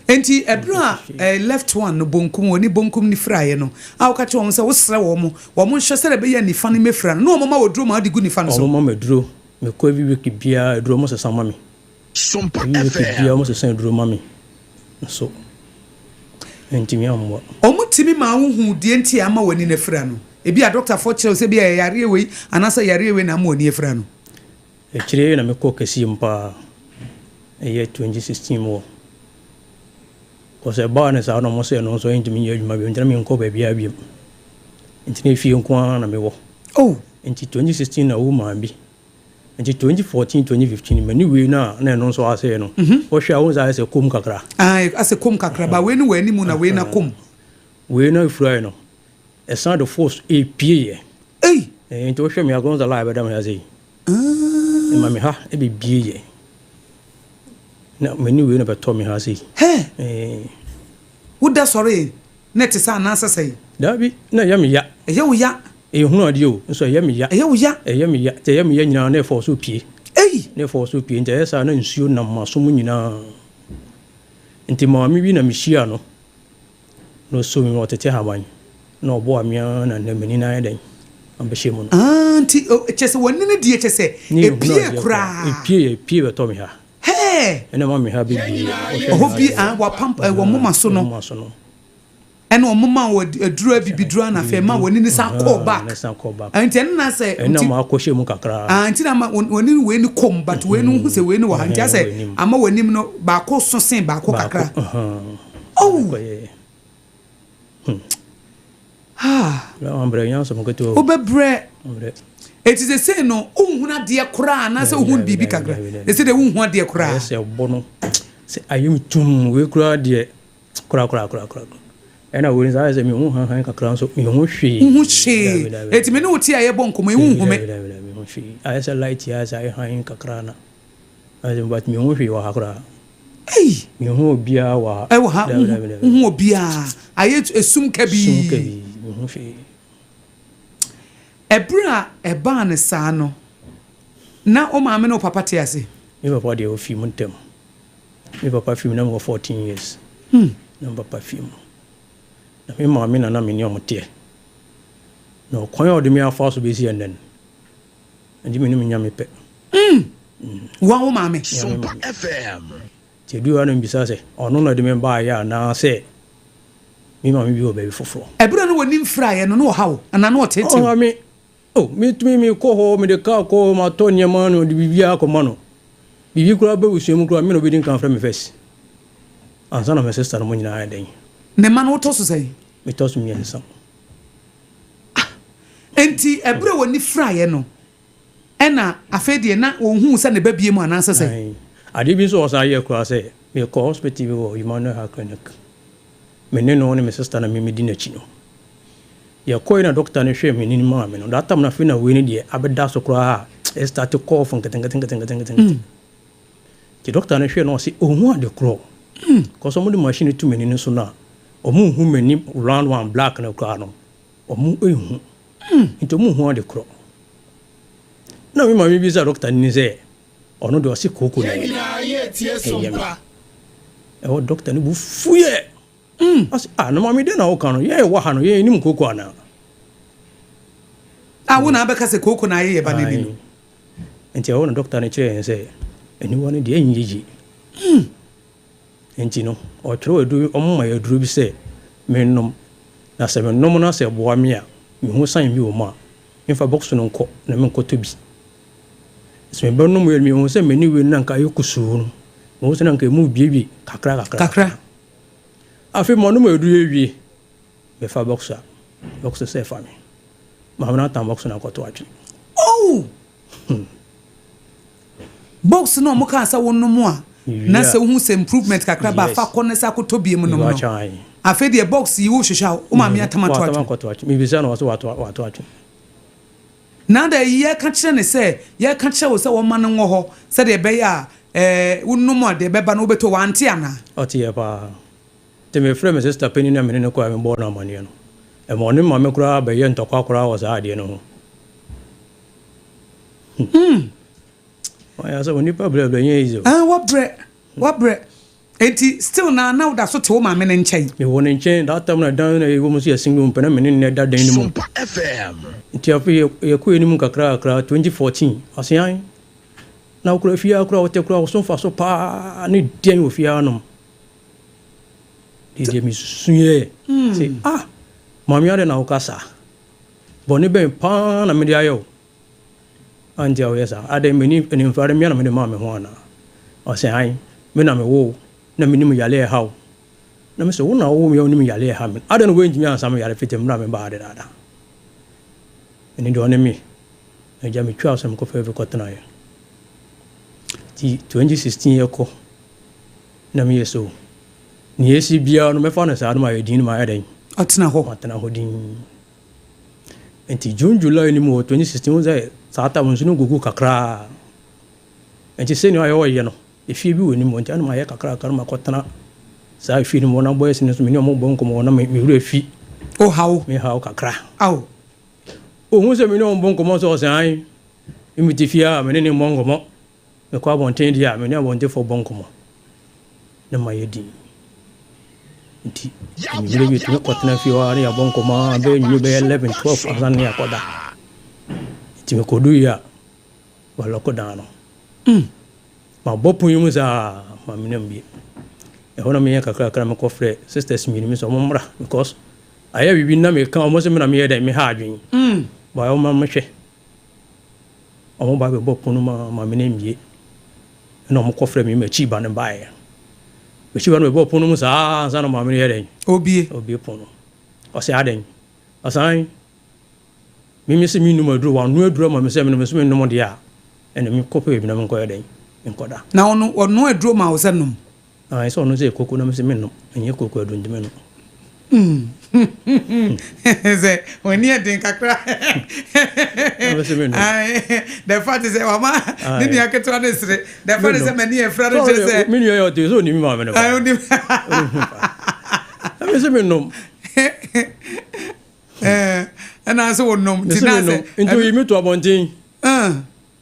Enti ɛberɛ a eh, left one no bonkum, wɔn bonkum no firaeɛ no, a woka kyerɛ wɔn sɛ wosrɛ wɔn, wɔn nhwɛ sɛdeɛ ɛbɛyɛ a nifa no mmɛfira no, na wɔn ma wo aduro ma wode gu nifa no so. Wɔn ma me aduro, mekɔ every week biara aduro wɔn sesa ma me. Sompa Every week FM. biara wɔn sesa aduro ma me, nso ɛntumi ammoa. Wɔn tumi maa wo huu deɛ nti a ama w'ani no afira no? Ebia dɔktafoɔ kyerɛ wo sɛ ebia ɛyɛ yareɛ wei anaasɛ yareɛ wei na ama w'ani afira no. Akyire yi na me kɔɔ kɛseɛ mu paa, ɛyɛ 2016 mu hɔ. Cause ɛbaa no saa na ɔmo sɛ ɛno nso ɛntumi nyɛ adwuma bio nti na menkɔ baabiara biom. Nti na efie nko ara na mewɔ. Oh! Nti 2016 na wo maa bi. Nti 2014, 2015 m'ani wei no a na ɛno nso asɛe no. Wohwɛ a wohu sɛ ayɛ sɛ kom kakra. Ae, asɛ kom kakra, but wei no wɔ anim na wei no akom. Wei no afurae no, ɛsan de force ɛpie yɛ. Ei! Nti wohwɛ me a wobɛhu sɛ lie bɛda me ha sei. Ɛma me ha bɛbie yɛ. Na m'ani wei na bɛtɔ me ha sei. Hɛ! Woda sɔre na ɛte sɛ anaasɛ sɛn? Daabi, na ɛyɛ me ya. Ɛyɛ wo ya? Ɛyɛ hunu adeɛ o, nso ɛyɛ me ya. Ɛyɛ wo ya? Ɛyɛ me ya. Nti ɛyɛ me ya nyinaa na ɛfɔɔ so pie. Ei! Na ɛfɔɔ so pie, nti ɛyɛ saa na nsuo nam m'aso mu nyinaa. Nti maame bi na mehyiaa no, na ɔsoo me mu, ɔtete ahaban. Na ɔboa me ara na nnɛ m'ani no ayɛ dɛn abɛhyɛ mu no. Ah, nti kyerɛ sɛ w'ani no deɛ kyerɛ sɛ Ne yɛhunu ɛpie adeɛ koraa. koraa. Ɛpie, ɛpie bɛtɔ me ha. Hɛɛ! Ɛna ɛma me ha bɛbie. Wohwɛ me Ɛhɔ ha bie, deɛ. ah, wapam, eh, wɔn moma so Wɔn no. moma so no. Ɛna wɔn ma wɔ aduro abibiduro ana afei ɛma w'ani no san kɔɔ back. Na ɛsan kɔɔ back. Ah, nti ɛno na sɛ. Ɛna ma akɔhyɛ mu kakra. Ah, nti na ama w'ani no wei no kɔ mu but wei no wohu sɛ wei no wɔ ha nti asɛ ama w'anim no baako so sen baako kakra. Baako, Oh! Ah. Wobɛbrɛ. Eti sesei no wonhunu adeɛ koraa anaasɛ wohunu biribi kakra? Sesei deɛ wonhu adeɛ koraa. Ayɛ sɛ ɛbɔ no sɛ ayɛ me tumm wei koraa deɛ korakorakorakora. Ɛna wei nso ayɛ sɛ mehu hanhan kakra nso menhu hwee. Wonhu hwee. Eti me ne wo te a yɛbɔ nkɔmmɔ yi wonhu me. Dabi dabi dabi menhu hwee. Ayɛ sɛ light yi ayɛ sɛ ayɛ hann kakra na ayɛ sɛ but menhu hwee wɔ ha koraa. Ei! Menhu obiara wɔ ha. Ɛwɔ ha Dabi dabi dabi. wonhu obiara. Ayɛ esum kabii. Sum kabii menhu hwee. Ɛberɛ a ɛbaa no saa no, na wo maame ne wo papa te ase? Me papa deɛ ɔfii mu ntɛm. Me papa fii mu na mewɔ 14 years. Na me papa fii mu. Na me maame na na me ne wɔn teɛ. Na ɔkwan a ɔde me afa so bɛsi ɛnnɛ no, ɛgye me ne me nya me pɛ. Wo a wo maame? Me a me Sompa maame. FM. Nti ɛduru hɔ a na mebisa sɛ, ɔno na ɔde me baeɛ anaasɛ me maame bi wɔ baabi foforɔ? Ɛberɛ a na w'ani mfiraeɛ no, na ɔha wo anaa na ɔteetee wo? Ɔha me. Oh, metumi mekɔ hɔ, mede kaa kɔ hɔ, matɔ nneɛma na ɔde biribiara akɔma no. Biribi koraa ba abusua mu koraa, me na ɔbɛdi nkan afrɛ me first. Ansa na me sister no mo nyinaa ayɛ dɛn. Ne mma no, wotɔ so sɛn? Metɔ so mmiɛnsa. Ah, enti ɛberɛ a w'ani firaeɛ no, ɛna afei deɛ na ɔnhuu sɛ ne ba bie mu anaasɛ sɛn? Ae. Adeɛ bi nso a ɔsan yɛɛ koraa sɛ, mekɔɔ hospital bi wɔ Emmanuel Heart Clinic. Me ne no ne me sister na me medi n'akyi no. Yɛkɔe na doctor no hwɛɛ m'ani no maa me no, that time no afei na wei no deɛ abɛda so koraa a ɛstarte kɔɔfo nketenketenketenketenkete. Nti doctor no hwɛɛ no ɔse ɔnhu ade korɔ. Cause ɔmo de machine no to m'ani no so no a, ɔmo nhu m'ani round one black no koraa no, ɔmo nhu. Nti ɔmo nhu ade korɔ. Na me maame bisa doctor no ni sɛ, ɔno deɛ ɔse kooko na ɛyɛ dɛn? Ɛyɛ me. Ɛhɔ doctor no bo fuiɛ. Ɔse, ah, na maame dɛn na woka no? Yɛn a yɛwɔ ha no, yɛn yɛnim kooko anaa? Ah, wo na abɛka sɛ kooko na ayɛ yɛ ba no ani no? Nti ɛhɔ na dɔkta no kyerɛɛ yɛn sɛ aniwa no deɛ ɛnyɛ yie. Nti no, ɔtwerɛw aduro bi, wɔma yɛ aduro bi sɛ mennom. Na sɛ menom na sɛ ɛboa me a, mehu sign bi wɔ mu a, memfa box no nkɔ na menkɔtɔ bi. Sɛ mebɛnom wie no, mehu sɛ m'ani wei no na anka ayɛ kusuu no, mehu sɛ na anka ɛmu rebuebue kakra kakra. Kakra. Afei manom aduru awie, mefa box a, box sɛ fa me. Maame no atan box no akɔto atwene. Oh! Box no a wɔn kaa sɛ wonom a, na sɛ wohu sɛ improvement kakra ba a, fa kɔ na sɛ akɔtɔ biem nom no. Afei deɛ box yi wohwehwɛ a, wo maame atam ato atwene. Watam akɔto atwene. Mebisa no ɔse wato atwene. Na adɛn, yɛka kyerɛ no sɛ, yɛka kyerɛ wo sɛ wɔmma no nwɔ hɔ, sɛdeɛ ɛbɛyɛ a, ɛɛ, wonom a, deɛ ɛbɛba no wobɛtɔ, wante anaa? Ɔteeɛ paa. Nti mefrɛɛ me sista panin a me ne no kɔeɛ a mebɔɔ no amaneɛ no. Ɛma ɔne maame koraa bɛyɛɛ ntɔkwa koraa wɔ saa adeɛ no ho. Hmm. Wayɛ asɛm, onipa brɛbrɛ nyɛ easy o. Ah, wabrɛ, wabrɛ. Enti still na na woda so te wo maame no nkyɛn? Mewɔ ne nkyɛn, that time na dan na ɛwɔ mu nso yɛ single room pɛ na me ne no na ɛda dan no mu. Sompa FM. Nti afei yɛkɔɔ anim kakra kakra, 2014, ɔse ae, na wokura fie ha koraa wote koraa wo so mfaso paa ne dɛn wɔ fie hanom. Deɛ deɛ mesusuiɛ sɛ ah, maame adɛn na woka saa? Bɔne bɛn paa na mede ayɛ wo? Adɛn nti a woyɛ saa? Adɛn, m'ani animfra no, me ara na mede maa me ho anaa? Ɔse, Aane, me na mewoo wo, na menim yare a ɛha wo. Na mese, Wo na wowoo me a wonim yare a ɛha me no, adɛn na woantumi ansa me yare fiti mmerɛ a mebaa ha dedaada? Ɛno deɛ ɔne me. Na agya metwaa so na mekɔfaa bi kɔtenaeɛ. Nti 2016 yɛkɔ na meyɛ so. Nea ɛsi biara no mɛfa no saa na mayɛ din na mayɛ dɛn? Atena hɔ. Matena hɔ din. Nti June July no mu wɔ 2016 wohu sɛ saa tam nsu no gugu kakraa. Nti sɛnea ɔyɛ ɔyɛ no, efie bi wɔ anim hɔ nti ɛna mayɛ kakrakra na makɔtena saa efie no mu hɔ na boys no nso me ne wɔn bɔ nkɔmmɔ hɔ na me werɛ fi. O haw. Me haw kakra. Ao. Ohun sɛ me ne wɔn bɔ nkɔmmɔ sɛ ɔsɛ ae. Me te fie a me ne ne mmɔ nkɔmmɔ. Mekɔ abɔnten deɛ a me ne abɔntenfoɔ bɔ nkɔmmɔ na mayɛ din. Nti anwummerɛ bi yɛtumi kɔtena fie hɔ ara na yɛabɔ nkɔmmɔ ara bɛyɛ anwummerɛ bɛyɛ 11, 12 ansa na yɛakɔda. Nti mekɔduiɛ a, wɔalɔko dan no. Mabɔ pon yi mu saa ma me nam bie. Ɛhɔ na meyɛ kakrakra mekɔfrɛ sisters mmienu me sɛ wɔn mmra because ayɛ biribi na meka wɔn sɛ me na meyɛ dɛn meha adwene. But wɔn ma mehwɛ. Wɔn ba bɛbɔ pon no mu ma me nam bie. Ɛna wɔn kɔfrɛ me m'akyi ba no baeɛ. M'akyi ba no bɛbɔ pon no mu saa ansa na maame no yɛ dɛn. Obie. Obie pon no. Ɔsɛ adɛn? Ɔsan Me mese mennom aduro, wanoa aduro ama me sɛ menom, mese mennom deɛ a, ɛnna menkɔpɛ baabi na menkɔyɛ dɛn? Menkɔda. Na ɔno, ɔnoa aduro ma wo sɛ nom? Ae, sɛ ɔno sɛ ɛyɛ koko na mese mennom, ɛnyɛ koko aduro nti mennom. Sɛ w'ani yɛ den kakra. Na mese mennom. Ae, the fact sɛ wama ne nua ketewa no sere, the fact sɛ m'ani yɛ fira no kyerɛ sɛ. Me nua yɛ ɔte sɛ onim me maame no paa. Ae, onim. Na mese mennom. Ɛna sɛ wɔnom nti na sɛ. Nti oyi mi to abɔnten.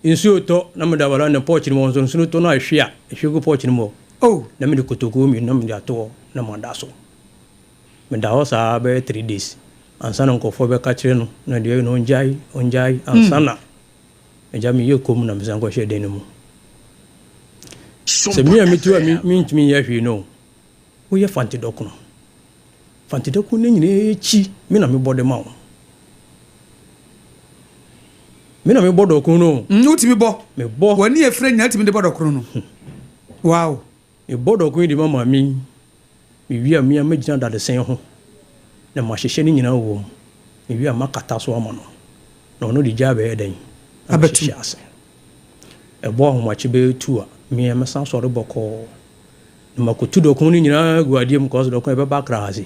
Nsuo tɔ na mede abala ne pɔɔkye no mu nso nsuo tɔ no a ehwie a ehwie gu pɔɔkye no mu hɔ. Oh. Na mede kotokuo mmienu na mede ato hɔ na mada so. Meda hɔ saa bɛyɛ 3 days ansa na nkurɔfoɔ bɛka kyerɛ no na deɛ no ɔngyae ɔngyae ansa na agya meyɛ kom na mesan kɔhyɛ dan no mu. Sɛ me a metu a mentumi nyɛ hwee no woyɛ fante dɔkono. Fante dɔkono no nyinaa akyi me na mebɔ de ma wo. Me na mebɔ dɔkono no. Wotumi bɔ. Mebɔ. W'ani efirɛ nyinaa wotumi de bɔ dɔkono no. Wow. Mebɔ dɔkono yi de ma maame yi. Mewie a me a mɛgyina dadesɛn ho na mahyehyɛ ne nyinaa wɔ mu. Mewie a makata so ama no. Na ɔno de gya abɛyɛ dɛn? Abɛhyehyɛ ase. Ɛbɔ ahomakye bɛyɛ 2 a, me a mɛsan asɔre bɔkɔɔ. Na makotu dɔkono no nyinaa agu adeɛ mu kɔs dɔkono ɛbɛba Accra ha se.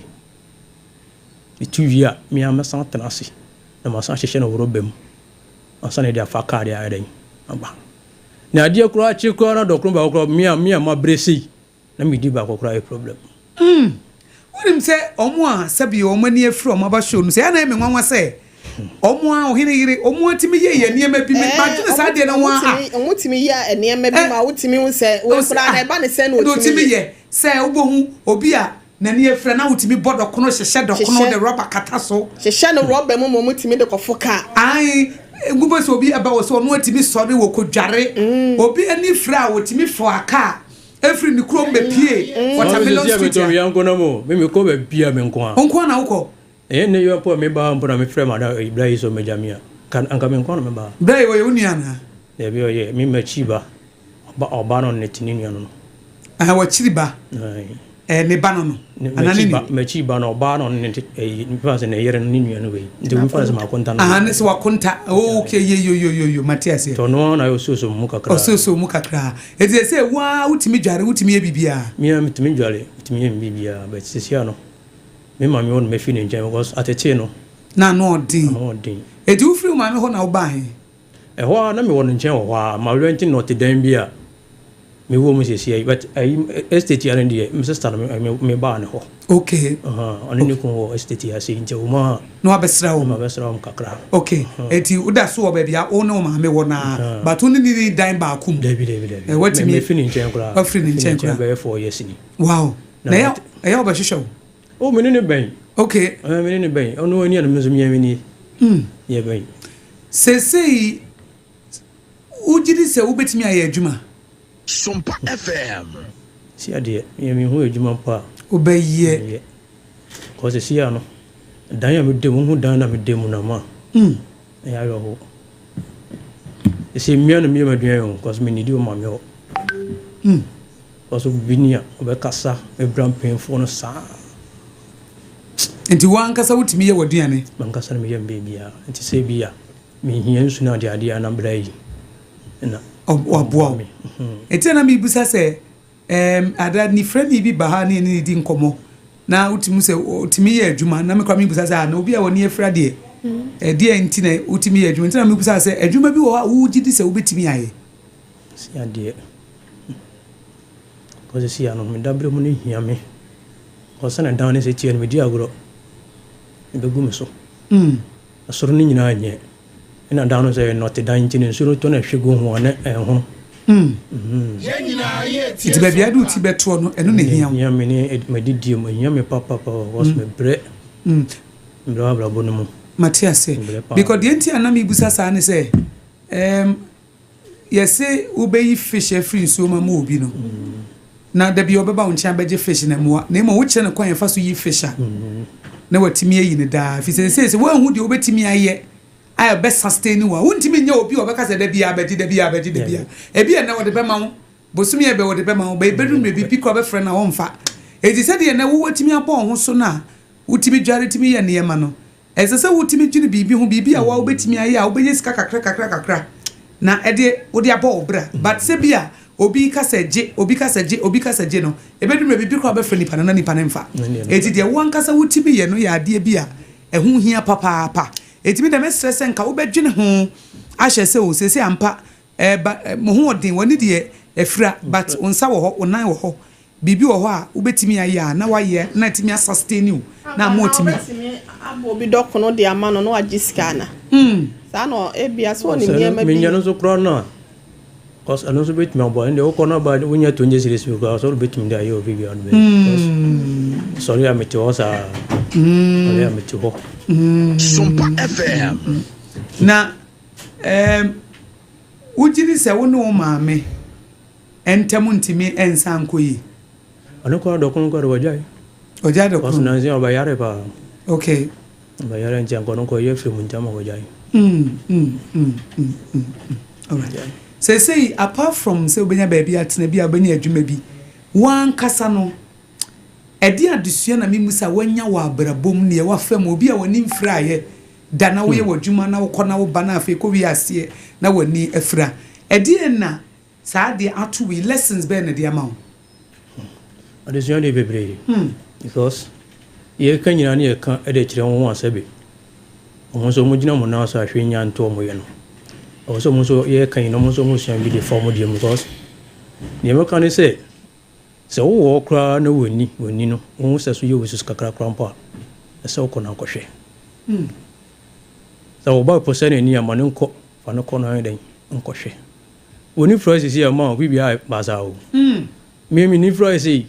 Metu wie a, me a mɛsan atena ase na masan ahyehyɛ no wɔ rɔba mu ansa na yɛde afa kaa de ayɛ dɛn aba. Na adeɛ koraa kye koraa na dɔkono baako koraa me a me a mabrɛ sei na medi baako koraa yɛ problem. Wonim sɛ ɔmo a sɛbi ɔmo ani afiri ɔmo aba show no sɛ ɛna ɛyɛ me nwanwa sɛ ɔmo a ɔhene yere ɔmo atumi yɛ yɛ nneɛma bi me madwene saa deɛ no ho a. Ɔmo tumi yɛ nneɛma bi ma wotumi hu sɛ wei koraa na ɛba ne sɛ na otumi yɛ. Sɛ wobɛhu obi a n'ani afira na wotumi bɔ dɔkono hyehyɛ dɔkono de rɔba kata so. Hyehyɛ no rɔba mu ma ɔmo tumi de kɔfo kaa. Ae, wobɛ sɛ obi ɛba wɔ sɛ ɔno atumi sɔre wɔ kodware. Obi ani fira a otumi fɔ kaa efiri ne kurom bepie Watermelon Street a. Meme nko na mo, meme kɔ baabi a me nko a. Nko na wokɔ? Ɛyɛ ne yɛ mpo a meba mpo na mefrɛ madam bra yi sɛ ɔmmɛgya me a, anka me nko na meba. Bra yi ɔyɛ wo nua anaa? Dabi ɔyɛ me m'akyi ba. Ɔba no ne te ne nua no no. Ah, wakyiri ba. Eh, ne ba no no. Ana ne nua. M'akyi ba no ɔbaa no ne te ɛyi mefa sɛ ne yere no ne nua no wei. Nti mefa sɛ makonta no. Ah, ne sɛ wakonta. Oh, okay, ye yo yo yo yo, mate aseɛ. Tɔ no na ɔsoso mu kakra. Ɔsoso mu kakra. Eti sɛ waa wotumi dware, wotumi yɛ biribiara. Me a metumi dware, metumi yɛ biribiara, but sisi ano me maame wɔ no mɛfi ne nkyɛn because atetee no. Na ano ɔden. Ano ɔden. Eti wofiri wo maame hɔ na wobaa he? Ɛhɔ a na mewɔ no nkyɛn wɔ hɔ a ma rent nnɔte dan bi a mewɔ mu seesei yi but ayi estate ya no deɛ me sister no me me baa ne hɔ. Okay. Ɔne ne kun wɔ estate ya sei nti wɔn a. Na wabɛsra wɔn. Na wabɛsra wɔn kakra. Okay. Eti woda so wɔ baabi a wo ne wo maame wɔ naa but wo ne ne ni dan baako mu. Dabi dabi dabi. Watumi. Mefiri ne nkyɛn koraa. Wafiri ne nkyɛn koraa. Bɛyɛ 4 years ni. Wow. Na ɛyɛ ɛyɛ wɔbɛhwehwɛ wo. Oh, me ne ne bɛn. Okay. Me ne ne bɛn. Ɔno ani a na me nso meyɛ me nie. Yɛ bɛn. Seesei wogye di sɛ wobɛtumi ayɛ adwuma? Sompa FM. Si adeɛ, meyɛ mehu adwuma mpo a. Wobɛyɛ. Kɔ sisi ano, dan a meda mu, wohu dan na meda mu na ma. Ɛyɛ awerɛho. Sɛ mmea na meyɛ m'aduan o, kɔs menidi wɔ maame hɔ. Kɔs obi ni a, ɔbɛkasa, mebra mpanyinfoɔ no saa. Nti wankasa wotumi yɛ w'aduane? Mankasa no meyɛ mbaabiara. Nti sɛ bi a, mehia nsu no adeadeɛ a na bra yi na waboa wo. Nti na mebisa sɛ ada nifrani bi ba ha ne ɛne ne di nkɔmmɔ na wotumi sɛ wotumi yɛ adwuma na mekora mebisa sɛ na obi a wɔne afira deɛ ɛdeɛ nti na wotumi yɛ adwuma. Nti na mebisa sɛ adwuma bi wɔ hɔ a wogye di sɛ wobɛtumi ayɛ? Si adeɛ. Kɔsɛ si ano me dabrɛ mu no hia me. Kɔsɛ na dan ne sɛ tia no medi agorɔ. Ɛbɛgu me so. Ɛsoro no nyinaa nyɛ. Ɛna dan no sɛ ɛyɛ nnɔte dan nti no nsuo no tɔ na ɛhwe gu ho a na ɛnhono. Nti baabi a wode wo ti bɛtoɔ no, ɛno na ɛhia wo. Ɛhia me ne m'adidie mu, ɛhia me papapapa because mebrɛ, mebrɛ wɔ abrabɔ no mu. Mate aseɛ. Mebrɛ paa. Because deɛ nti a na mebusa saa ne sɛ, ɛɛm, yɛse wobɛyi fish afiri nsuo mu ama obi no, na da bi ɔbɛba wo nkyɛn abɛgye fish no mmoa, na mmom wokyerɛ no kwan a yɛfa so yi fish a, na watumi ayi no daa. Ɛfiri sɛ seesei sɛ woanhu deɛ wobɛtumi ayɛ a ɛbɛ sustain wo a, wontumi nyɛ obi a ɔbɛka sɛ da biara bɛgye, da biara bɛgye, da biara. Ebi a nnɛ wɔde bɛma wo, bosome a ɛbɛ wɔde bɛma wo, bɛ ɛbɛduru mmerɛ bi, bi koraa bɛfrɛ no a ɔmfa. Enti sɛdeɛ nnɛ wo watumi abɔ wo ho so no a wotumi dware tumi yɛ nneɛma no, ɛsɛ sɛ wotumi dwene biribi ho, biribi a wo a wobɛtumi ayɛ a wobɛnya sika kakra kakra kakra na ɛde wode abɔ wo bra. But sɛ bi a obi ka sɛ gye, obi ka sɛ gye, obi ka sɛ gye no, ɛbɛduru mmerɛ bi, bi koraa bɛfrɛ nipa no na nipa no mfa. Enti deɛ wo ankasa wotumi yɛ no yɛ adeɛ bi a ɛho hia papaapa. Enti me deɛ mɛsrɛ sɛ nka wobɛdwene ho ahyɛ sɛ o seesei ampa eh ba eh mo ho ɔden w'ani deɛ afira but wo nsa wɔ hɔ wo nan wɔ hɔ biribi wɔ hɔ a wobɛtumi ayɛ a na wayɛ na atumi a sustain wo na ama Aba na watumi. wobɛtumi abɔ obi dɔkono de ama no na wagye sika ana? Saa na ebia sɛ ɔnim Sɛ no nneɛma bi menya yɛ. no nso koraa no a Cause ɛno nso bɛtumi aboa ɛnde wokɔ no ba wonya 20 series bi koraa sɔre bɛtumi de ayɛ obi bia no bɛyɛ because sɔre a mete hɔ saa sɔre a mete hɔ. Sompa FM. Na um, wogye di sɛ wo ne wo maame ntam ntumi nsan nkɔ yie? Ɔno koraa dɔkono koraa de wagyae. Ɔgyae dɔkono? Cause nansi ɔbɛyare paa. Okay. Ɔbɛyare nti anka ɔno nka ɔyɛ afiri mu nti ama wagyae. Mm, mm, mm, mm, mm, mm. Alright. Seesei apart from sɛ wobɛnya baabi atena bi a wobɛnya adwuma bi, wo ankasa no, ɛdeɛn adesua na memu sɛ woanya wɔ abrabɔ mu, neɛ woafa mu, obi a w'ani mfiraeɛ da na woyɛ w'adwuma na wokɔ na woba na afei kɔwie aseɛ na w'ani afira. Ɛdeɛn na Saa adeɛ ato wei lessons bɛn na ɛde ama wo? Adesua deɛ bebree because yɛka nyinaa ne yɛka de kyerɛ wɔn a sɛbe wɔn nso wɔn gyina wɔn nan so a hwee nya nto wɔn yɛ no. Ɛwɔ sɛ wɔn nso yɛka yi na wɔn nso wɔn sua bi de fa wɔn deɛ mu because deɛ mɛka ne sɛ sɛ wowɔ hɔ koraa na w'ani w'ani no wohu sɛ so yɛ wo susu kakra koraa mpo a ɛsɛ wokɔ na akɔhwɛ. Sɛ wo ba po sɛ n'ani a ma no nkɔ fa no kɔ na ɔnyɛ dɛn nkɔhwɛ. Woni fura sisi a ma obi bia basaa o. Me me ni fura sei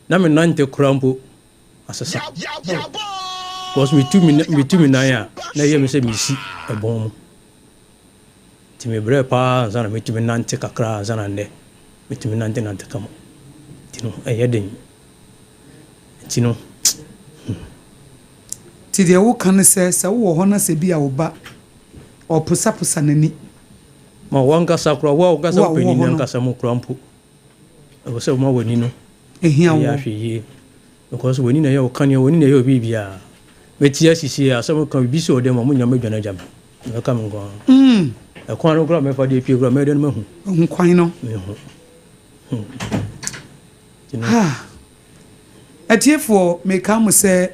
na me nante kora mpo asesa. Because me tu me me tu me nan a na ɛyɛ me sɛ me si ɛbɔn mu. Nti me brɛ paa ansa na me tumi nante kakra ansa na nnɛ me tumi nante nante kama. Nti no ɛyɛ den. Nti no hmm. Nti deɛ woka ne sɛ sɛ wowɔ hɔ na sɛ bi a wo ba ɔposaposa n'ani. Ma w'ankasa koraa, wo a w'ankasa Wo a wo wowɔ panin hɔ no. ankasa mu koraa mpo, ɛwɔ sɛ woma w'ani no Ɛhia yɛ wo. ahwɛyie. Because w'ani na ɛyɛ wo kanea, w'ani na ɛyɛ wo biribiara. Mɛti asisi a, asɛm ka biribi si ɔdɛm a, mo nyinaa mɛdwane agya me. Mɛka me nko ara. Ɛkwan no koraa mɛfa de apue koraa, mɛyɛ dɛn mahu? Wahu kwan no. Mehu. Hmm. Nti no. Ha. Atiefoɔ, meka mo sɛ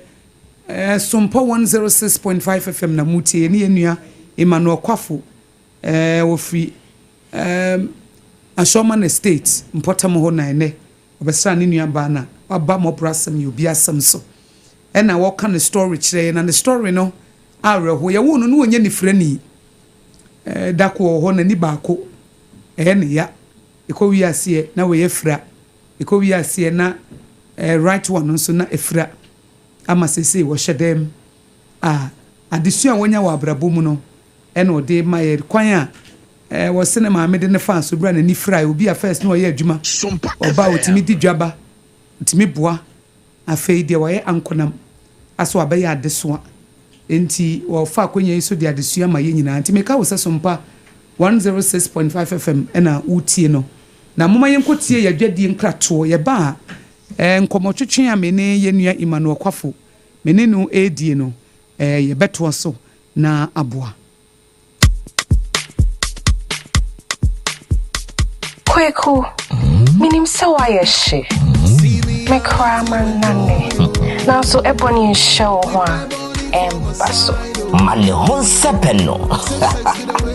eh, Sompɔ 106.5 FM na motie, yɛne yɛn nua Emmanuel Kwafo Ɛɛ wɔfiri ɛɛm Ashorman Estate mpɔtam hɔ na ɛnnɛ ɔbɛsraa ne nua baa na waba mmɔborɔ asɛm yɛ obi asɛm so ɛna ɔka ne story kyerɛ yɛn na ne story no awerɛho yɛwoo no na ɔnyɛ nifirani ɛɛ da ko wɔ hɔ n'ani baako ɛyɛ ne ya ɛkɔ wie aseɛ na wei afira ɛkɔ wie aseɛ na ɛɛ right one nso na afira ama seesei wɔhyɛ dɛm a adesua a wɔnya wɔ abrabɔ mu no ɛna ɔde ma yɛ kwan a ɛɛ wɔse ne maame de no faa so berɛ a n'ani firae, obi a first na ɔyɛ adwuma, Sompa ɔba a FM. ɔtumi di dwa ba, ɔtumi boa, afei deɛ wayɛ ankonam asɛ wabɛyɛ adesoa, enti wɔfa akwanya yi so de adesua ma yɛn nyinaa, nti meka wo sɛ Sompa 106.5 FM ɛna wotie no, na momma yɛnkɔ tie yɛn adwadie nkratoɔ, yɛba a ɛɛ nkɔmmɔtwetwe a me ne yɛn nua Emmanuel Kwafo me ne no ɛredie no ɛɛ yɛbɛtoa so na aboa. Kweku, menim sɛ woayɛ hye. Me koraa mannane. Nanso ɛbɔne nhyɛ wo ho a, ɛmba so. Ma ne ho nsɛpɛ no.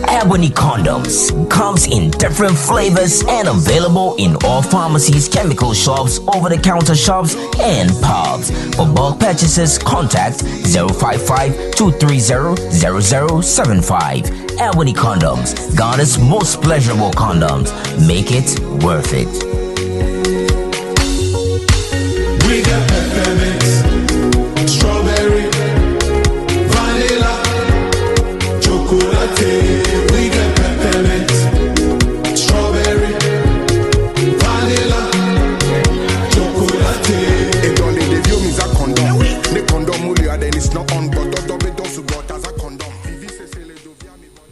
Ebony Condoms comes in different flavors and available in all pharmacies, chemical shops, over-the-counter shops, and pubs. For bulk purchases, contact 055 230 0075. Ebony Condoms, Ghana's most pleasurable condoms. Make it worth it. We got peppermint, strawberry, vanilla, chocolate. We got peppermint, strawberry, vanilla, chocolate. Edɔle ɖeviwo mi za condom. Ne condom mu lia then it's not on but dɔdɔ be dɔ sugbɔ ta za condom. Vivi sese le dovia mi bɔ.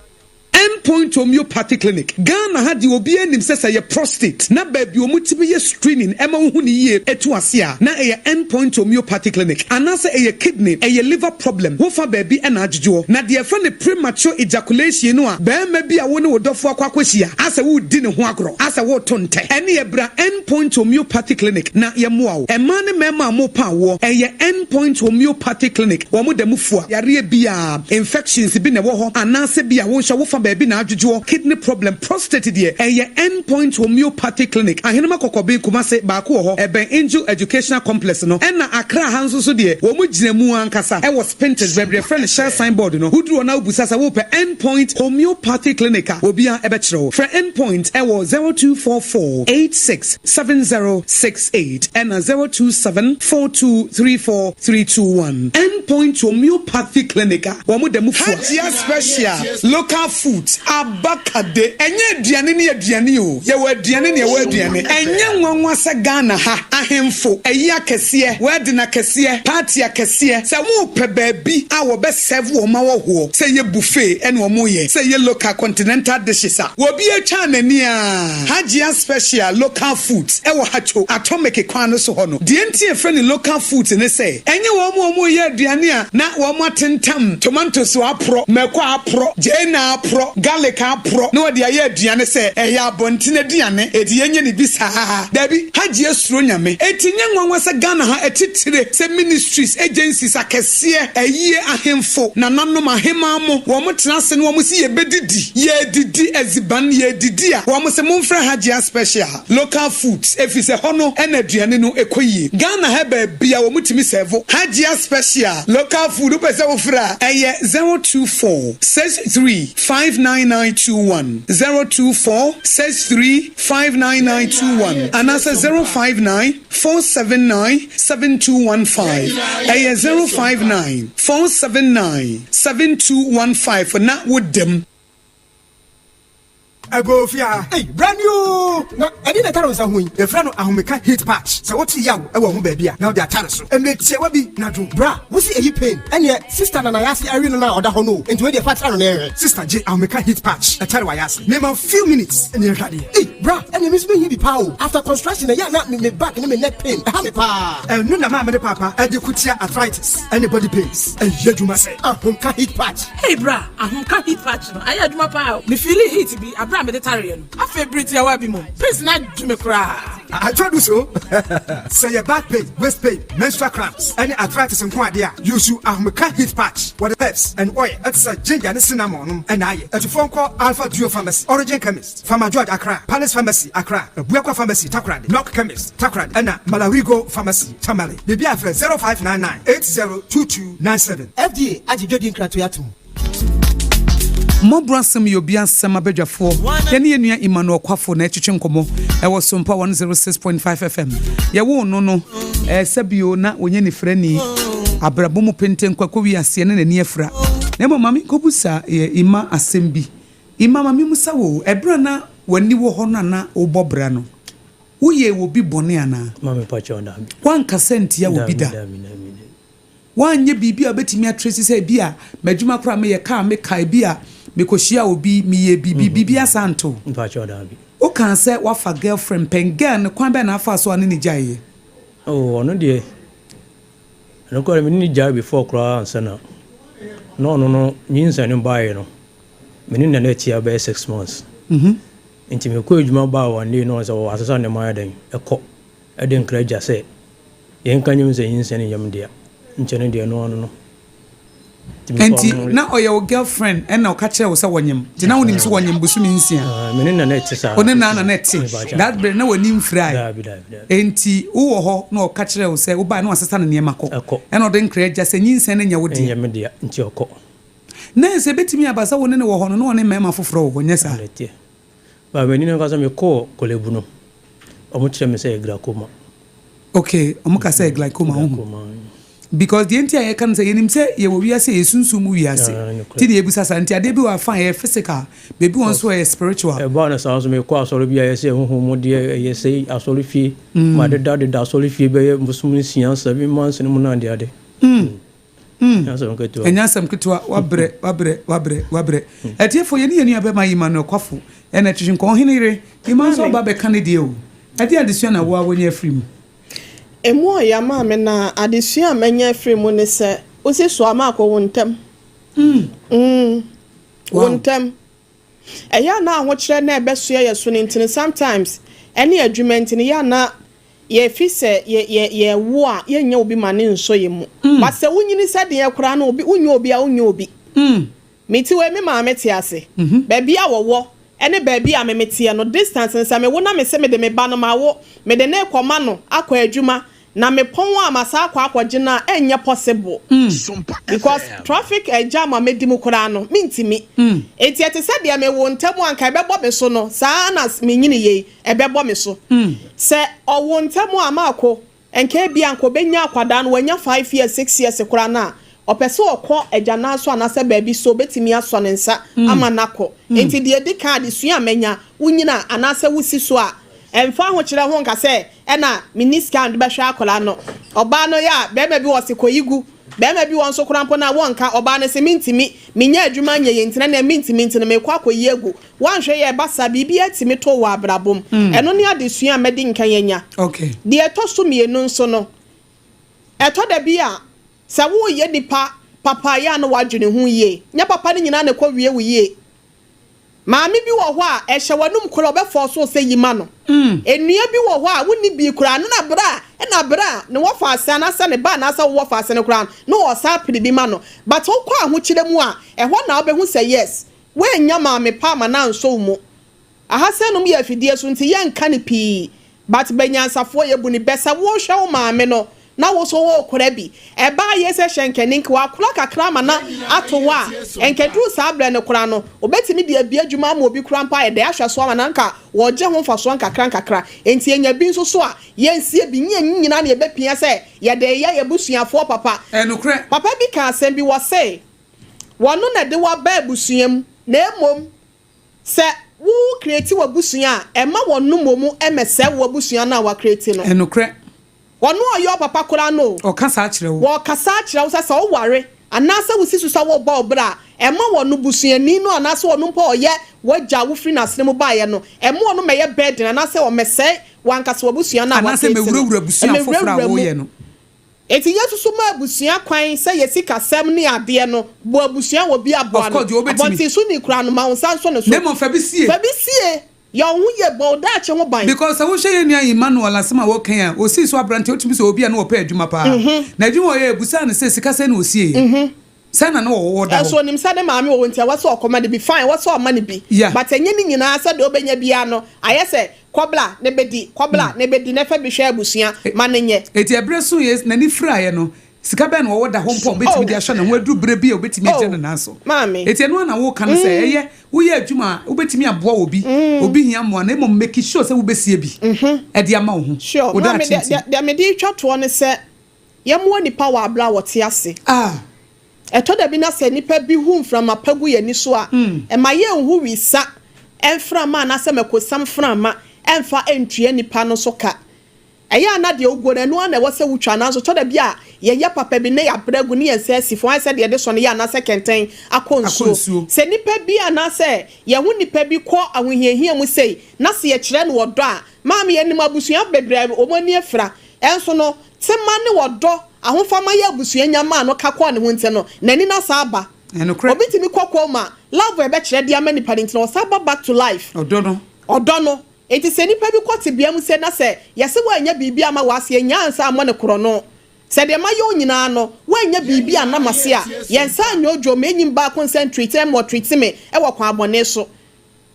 Endpoint Homeopathy Clinic, Ghana ha deɛ obiara nim sɛ sɛ ɛyɛ prostate na baabi wɔn tumi yɛ screening ɛma wohu no yie ɛtu ase a na ɛyɛ Endpoint Homeopathy Clinic anaasɛ ɛyɛ kidney, ɛyɛ liver problem wofa baabi ɛna adwodwoɔ na deɛ yɛfrɛ no premature ejaculation no a barima bi a wo ne wo dɔfoɔ akɔ akɔhyia asɛ woredi ne ho agorɔ asɛ woreto ntɛ ɛneɛ bra Endpoint Homeopathy Clinic na yɛmmoa wo. Mmaa ne mmarima a morepa awoɔ ɛyɛ Endpoint Homeopathy Clinic wɔn da mu fua yareɛ biara. Infections bi na ɛwɔ hɔ anaasɛ bi a wo nso wofa baabi na adwodwoɔ, kidney problem, prostate deɛ ɛyɛ End Point Homeopathy Clinic, Ahenema Kɔkɔben, Kumase, baako wɔ hɔ, ɛbɛn Angel Educational Complex no, ɛna Accra ha nso so deɛ wɔn gyina mu ankasa ɛwɔ Spintex baabi yɛfrɛ no Shell sign board no, woduru hɔ na wobisa sɛ wopɛ End Point Homeopathy Clinic a obiara ɛbɛkyerɛ wo. Frɛ End Point ɛwɔ 0244 86 7068 ɛna 027 4234 321. End Point Homeopathy Clinic a wɔn da mu fua. Hajia Special Local Foods, Abakade, Ɛnyɛ aduane ne aduane o, yɛwɔ aduane ne yɛwɔ aduane. Ɛnyɛ nwanwa sɛ Ghana ha ahemfo, ayi akɛseɛ, wedding akɛseɛ, party akɛseɛ, sɛ wɔrepɛ baabi a wɔbɛ serve wɔn ahɔhoɔ, sɛ ɛyɛ buffet ɛna wɔyɛ, sɛ ɛyɛ local continental dishes a, obi atwa n'ani a, Hajia Special Local Foods ɛwɔ Hatcho, Atomic kwan no so hɔ no. Deɛ nti a yɛfrɛ no local foods ne sɛ, ɛnyɛ wɔn a wɔreyɛ aduane a na wɔatentam tomatoes aporɔ, mako aporɔ, gyeene aporɔ, garlic aporɔ na wɔde ayɛ aduane sɛ ɛyɛ abɔnten aduane, enti yɛnyɛ no bi saa. Dabi, Hajia suro Nyame. Enti nyɛ nwanwa sɛ Ghana ha atitire sɛ ministries, agencies akɛseɛ, ayie, ahemfo, nananom, ahemaa mo, wɔn tena ase na wɔn se yɛbɛdidi, yɛredidi adziban, yɛredidi a, wɔn se momfrɛ Hajia Special. Local foods efisɛ hɔ no na aduane no kɔ yie. Ghana ha baabia wɔn tumi sɛvo Hajia special local food wopɛ sɛ wofrɛ a ɛyɛ 024 63 59921, 024 63 59921 anaasɛ 059 479 7215 ɛyɛ 059 479 7215 na wodam. Agofia, ei, brand new! Na ɛde na ɛtare wo nsa ho yi, yɛfrɛ no ahomeka heat patch. Sɛ wote yaw wɔ ho baabi a, na wode atare so. Mmerɛ tiawa bi na dwo. Bra, wo se ɛyi pain? Ɛneɛ, sister na n'ayase awe no no a ɔda hɔ no o, enti wei deɛ fa tra no na yɛnhwɛ. Sister gye ahomeka heat patch ɛtare w'ayase. Mema wo few minutes na yɛnhwɛ adeɛ. Ei, bra, ɛneɛ me nso mehia bi paa o. After construction ɛyɛ a na me back ne me neck pain ɛha me paa. Ɛno na maame ne paapa de ko tia arthritis ne body pains. Ɛyɛ adwuma sɛ ahomka heat patch. Hey bra, ahomka heat patch no ayɛ adwuma paa o. Me feeli heat bi abere a mede tareɛ no. Afei bere tiawa bi mu, pains no adwo me koraa. Atwa du so. Sɛ yɛ back pain, waist pain, menstrual cramps, ɛne arthritis nko adeɛ a, use ahomeka heat patch. Wɔde herbs and oil ɛte sɛ ginger ne cinnamon nom ɛna ayɛ. Atufoɔ nkɔ Alpha Duo Pharmacy, Origin Chemist, Farmer George Accra, Palace Pharmacy Accra, Abuakwa Pharmacy Takoradi, Knock Chemist Takoradi, ɛna Malarigo Pharmacy Tamale. Biribi a frɛ 0599 802297. FDA agye dwadi nkratoe atom. Mmɔborɔ asɛm yɛ obi asɛm abadwafoɔ. Yɛne yɛn nua Emmanuel Kwafo na ɛtwetwe nkɔmmɔ ɛwɔ Sompa 106.5 FM. Yɛwoo no no, ɛɛ sɛbio na ɔnyɛ nifirani. Abrabɔ mu pentenkwa kɔ wiaseɛ na n'ani afira. Na mmom ma menkɔbusa yɛ Emma asɛm bi. Emma ma memmusa wo o, ɛberɛ a na w'ani wɔ hɔ no a na wobɔ bra no, woyɛɛ obi bɔne anaa? Maame pakyɛw, daabi. Woankasa antia obi da? Daabi, daabi, daabi, daabi. Woanyɛ biribi a wobɛtumi atresi sɛ ebia m'adwuma koraa a meyɛ, kaa a meka, ebia mekɔhyiaa obi, meyɛɛ biribi, biribi asan anto wo? Mpakyɛw, daabi. Wokaa sɛ woafa girlfriend pɛn, girl no, kwan bɛn na afaa so a ne no gyaeɛ? Oh, ɔno deɛ, ɛno koraa deɛ me ne no gyae before koraa ansa na, na ɔno no nyinsɛn no baeɛ no, me ne no na na atia bɛyɛ 6 months. Nti mekɔɔ adwuma baa one day na ɔno sɛ wasesa nneɛma ayɛ dɛn, ɛkɔ, ɛde nkra gya sɛ Yɛnka nyim sɛ nyinsɛn nnyɛ me dea, nkyɛ no deɛ ɛno ano no. Nti na ɔyɛ wo girlfriend ɛna ɔka kyerɛ wo sɛ wɔnyem nti na wonim sɛ wɔnyem bosome nsia? Me ne na na ɛte saa. Wo ne na na na ɛte that bere na w'ani mfirae nti wowɔ hɔ na ɔka kyerɛ wo sɛ wobae na wasesa ne nneɛma kɔ ɛna ɔde nkra agya sɛ nyinsɛn no nyɛ wo dea. Ɛnyɛ me dea nti ɔkɔ. Na sɛ ebetumi aba sɛ wo ne no wɔ hɔ no na ɔne mmarima foforɔ wɔ hɔ nyɛ saa? Ɛna ɛteɛ. Ba m'ani no ankasa mekɔɔ Korle Bu no wɔkyerɛ me sɛ ɛyɛ glaucoma. Okay, wɔn ka sɛ glaucoma ho. Because deɛ nti a yɛka no sɛ yɛnim sɛ yɛwɔ wiase yɛ sunsum mu wiase. Ti na yɛbisa saa nti adeɛ bi wɔ afa ɛyɛ physical, baabi wɔ nso ɛyɛ spiritual. Ɛbaa no saa nso mekɔ asɔre bi a yɛsɛ honhom mu deɛ ɛyɛ sɛ asɔre fie. Madeda deda asɔre fie bɛyɛ bosom nsia 7 months no mu no adeade. Ɛnyɛ asɛm ketewa. Wabrɛ, wabrɛ, wabrɛ, wabrɛ. Atiefoɔ, yɛne yɛn nua bɛma Emmanuel Kwafo ɛna twetwe nkɔn. Ɔhene yere Emma nso ɔba bɛka ne deɛ o. Ɛde adesua na woa woanya afiri mu? Emu ɔya maa me na adesua a manya afiri mu ne sɛ wosi so a maakɔ wo ntɛm. Wo ntɛm. Ɛyɛ a na ahokyerɛ na ɛbɛsoɛ yɛ so no nti no, sometimes ɛne adwuma nti no, yɛ a na yɛfi sɛ yɛ yɛ yɛwo a yɛnyɛ obi ma ne nsɔ yɛ mu. But sɛ wonyini sɛdeɛ koraa no, obi wonyɛ obi a wonyɛ obi. Meti wei, me maame te ase. Baabi a wɔwɔ ɛne baabi a meme teɛ no, distance no, sɛ mewo na me sɛ mede me ba no ma wo mede ne kɔma no akɔ adwuma na mepɔn a masa akɔ akɔgye no a, ɛnyɛ possible. Because traffic jam a medi mu koraa no, mentimi. Enti ɛte sɛ deɛ mewo ntɛm a nka ɛbɛbɔ me so no, saa na menyini yei ɛbɛbɔ me so. Sɛ ɔwo ntɛm a maako, nka ebia nka ɔbɛnya akwadaa no wanya 5 years, 6 years koraa no a, ɔpɛ sɛ ɔkɔ agyanan so anaasɛ baabi so, obɛtumi asɔ ne nsa ama n'akɔ. Nti deɛ edi kan, adesua a manya, wonyina anaasɛ wosi so a, ɛmfa ahokyerɛ ho nka sɛ ɛna mini sika de bɛhwɛ akwadaa no. Ɔbaa no yɛ a bɛrima bi wɔ se kɔyi gu bɛrima bi wɔ nso koraa mpo na wɔnka ɔbaa no sɛ mintimi menya adwuma nyɛ yɛ ntina na mintimi nti no mekɔ akɔyi agu. Wanhwɛ yɛ ɛba saa, biribi atumi to wɔ abrabom. Ɛno ne adesua a mɛdi nkan anya. Deɛ ɛtɔ so mmienu nso no, ɛtɔ da bi a sɛ woyɛ nipa papa yɛ a na wadwene ho yie, nyɛ papa no nyinaa na ɛkɔ wie wo yie. Maame bi wɔ hɔ a ɛhyɛ w'anum koraa, ɔbɛfɔ so sɛ yi ma no. Nnua bi wɔ hɔ a wonni bi koraa no na bere a ɛna bere a ne wɔfa ase anaasɛ ne ba anaasɛ wowɔ fa ase no koraa no na ɔsan pere bi ma no. But wokɔ ahokyerɛ mu a, ɛhɔ na wobɛhu sɛ yes, woanya maame pa ama no ansɔ wo mu. Aha sɛ nom yɛ afidie so nti yɛnka no pii, but bɛnyansafoɔ yɛbu ne bɛ sɛ wohwɛ wo maame no na wo so wokora bi. Ɛbaa yɛ sɛ hyɛ nkani nka wakora kakra ama na ato hɔ a, nkɛduru saa berɛ no koraa no, obɛtumi de abie adwuma ama obi koraa mpo ayɛ dɛ ahwɛ so ama na nka wɔgye ho mfasoɔ nkakra nkakra. Enti yɛnya bi nso so a, yɛnsie bi. Nyɛ nyinaa na yɛbɛpia sɛ yɛde yɛ yɛbusuafoɔ papa. Ɛnokorɛ. Papa bi ka asɛm bi, wɔ se wɔno na de waba abusua mu, na mmom sɛ wo create w'abusua a, ɛma wɔno mmom ɛmɛsɛe wo abusua no a wa create no. Ɛnokorɛ. Ɔno a ɔyɛ ɔpapa koraa no o. Ɔka saa kyerɛ wo. Wɔkasa kyerɛ wo sɛ sɛ woware anaasɛ wosi so sɛ wobɔ wo berɛ a, ɛma wɔno busuani no anaasɛ ɔno mpo a ɔyɛ w'agya a wofiri n'asene mu baeɛ no, ɛma ɔno mɛyɛ burden anaasɛ ɔmɛsɛe wankasa w'abusua no a anaasɛ wa create no. Mɛwurawura abusua foforɔ a Ɛmɛwurawura mu. Woyɛ no. Eti yɛn soso ma abusua kwan sɛ yɛ sikasɛm ne adeɛ no, bɔ abusua wɔ bi aboa Of no. course, deɛ wobɛtumi. Abɔnten so ni koraa no, ma wo nsa nso ne so. Na mmom fa bi sie. Fa bi sie. Yɛ wo ho yie, bɔ wo daakye ho ban. Because sɛ wohwɛ yɛn nua Emmanuel asɛm a wɔka yi a, osii so aberante, wotumi sɛ obi a na ɔpɛ adwuma paa. Na adwuma a ɔyɛ, ebusaa no sɛ sika sɛn na osie yɛ. Sɛn na na ɔwɔ da Ɛnso hɔ. onim sɛ ne maame wɔ hɔ nti ɛwɔ sɛ ɔkɔma no bi. Fine, ɛwɔ sɛ ɔma no bi. But ɛnyɛ ne nyinaa sɛ deɛ ɔbɛnya biara no, ayɛ sɛ kɔbla ne bɛdi, kɔbla ne bɛdi, na ɛfa bi hwɛ abusua ma no nyɛ. Eti ɛberɛ so yɛ n'ani firaeɛ no, sika bɛn na ɔwɔ da hɔ mpo a obetumi de ahwɛ ne ho aduru berɛ bi a obetumi agyina ne nan so? Maame. Eti ɛno ara na woka no sɛ ɛyɛ woyɛ adwuma a wobetumi aboa obi, obi hia mmoa, na mmom make sure sɛ wobɛsie bi ɛde ama wo ho. Sure. Wo Maame, daakye deɛ nti. deɛ deɛ mede retwa toɔ ne sɛ yɛmmoa nipa wɔ abere a wɔte ase. Ɛtɔ da bi na sɛ nipa bi hu mframa pa gu yɛn ani so a, ɛma yɛnhu wisa mframa anaasɛ mɛkosam mframa ɛmfa ntua nipa no so ka. Ɛyɛ a na deɛ oguo no, ɛno ara na ɛwɔ sɛ wotwa, nanso tɔ da bi a yɛyɛ papa bi na yɛabrɛ agu ne yɛn nsa asi fam, ayɛ sɛ deɛ yɛde sɔne yɛ anaasɛ kɛntɛn akɔ Akɔ nsuo. nsuo. Sɛ nipa bi anaasɛ yɛn ho nipa bi kɔ ahohiahia mu sei na sɛ yɛkyerɛ no ɔdɔ a, maame, yɛnim abusua bebree a wɔn ani afira, ɛnso no tema ne ɔdɔ ahofama yɛ abusua nya maa no ka kɔɔ ne ho nti no, n'ani no asan aba. Ɛnokorɛ. Obi tumi kɔ coma, love a ɛbɛkyerɛ de ama nipa no nti no, ɔsan ba back to life. Ɔdɔ no. Ɔdɔ no. Enti sɛ nipa bi kɔ tebea mu sɛ na sɛ yɛsɛ woanya biribi ama w'ase, yɛnyaa ansa ammɔ ne korɔno. Sɛ deɛ mayɛ wo nyinaa no, woannya biribi anna m'ase a, yɛn nsa anyɛ odwo, m'enyim baako nsa ntreat me, wɔtreat me wɔ kwan bɔne so.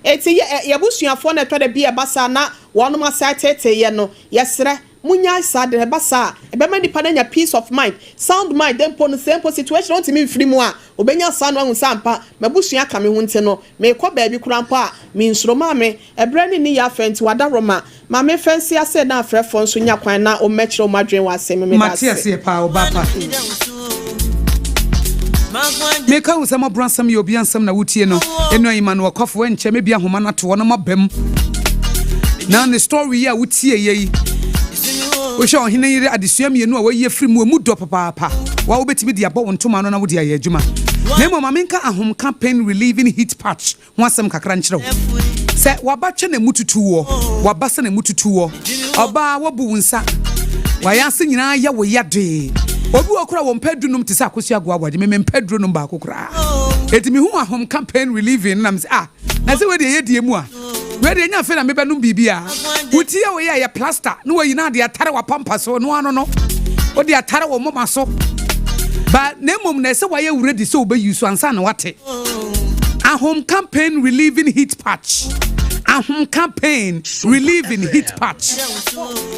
Enti yɛ yɛabusuafoɔ na ɛtɔ da bi a ɛba saa na wɔnom asan ateetee yɛn no, yɛsrɛ, monnyae saa de no, ɛba saa a, ɛbɛma nipa no anya peace of mind, sound mind, mpo no sɛ mpo situation no ɔntumi mfiri mu a, ɔbɛnya saa na wahu sɛ ampa m'abusua ka me ho nti no, merekɔ baabi koraa mpo a, mensuro. Maame, ɛberɛ no nni yɛ afɛ nti wadaworoma, ma memfa nsi ase na afrɛfoɔ nso nya kwan na wɔmmɛkyerɛ wɔn adwene wɔ asɛm yi mu. Meda Mate ase. aseɛ paa ɔbaa pa. Meka wo sɛ mɔborɔ asɛm yɛ obi ansɛm na wotie no ɛnu ayi ma no ɔkɔfo ɛnkyɛ mɛbi ahoma no ato hɔ na moaba mu na ne story yi a wotie yɛ yi wohwɛ ɔhene yere adesua mmienu a wayi afiri mu emu dɔ papaapa wa wobɛtumi de abɔ wo ntoma no na wode ayɛ adwuma na mmom ma menka ahomka pain relieving heat patch ho asɛm kakra nkyerɛ wo. Sɛ w'aba twɛ na emu tutu woɔ, w'abasa na emu tutu woɔ, ɔbaa woabu wo nsa, w'ayaase nyinaa yɛ wo ya dee. Obi wɔ hɔ koraa a wɔmpɛ aduru nom te sɛ Akosua Agoaboagye, me mempɛ aduro nom baako koraa. Enti mehu ahomka pain relieving no na mese ah, na sɛ wei deɛ ɛyɛ die mu a, wei deɛ ɛnyɛ afei na mebɛnom biribi a. Wo ti yɛ wo ya ɛyɛ plaster na wayi na ade atare w'apampa so, ɛno ano no, wode atare wo moma so. Ba na mmom na ɛsɛ wayɛ ready sɛ wobɛyi so ansa na wate. Ahomka pain relieving heat patch. Ahomka pain relieving heat patch.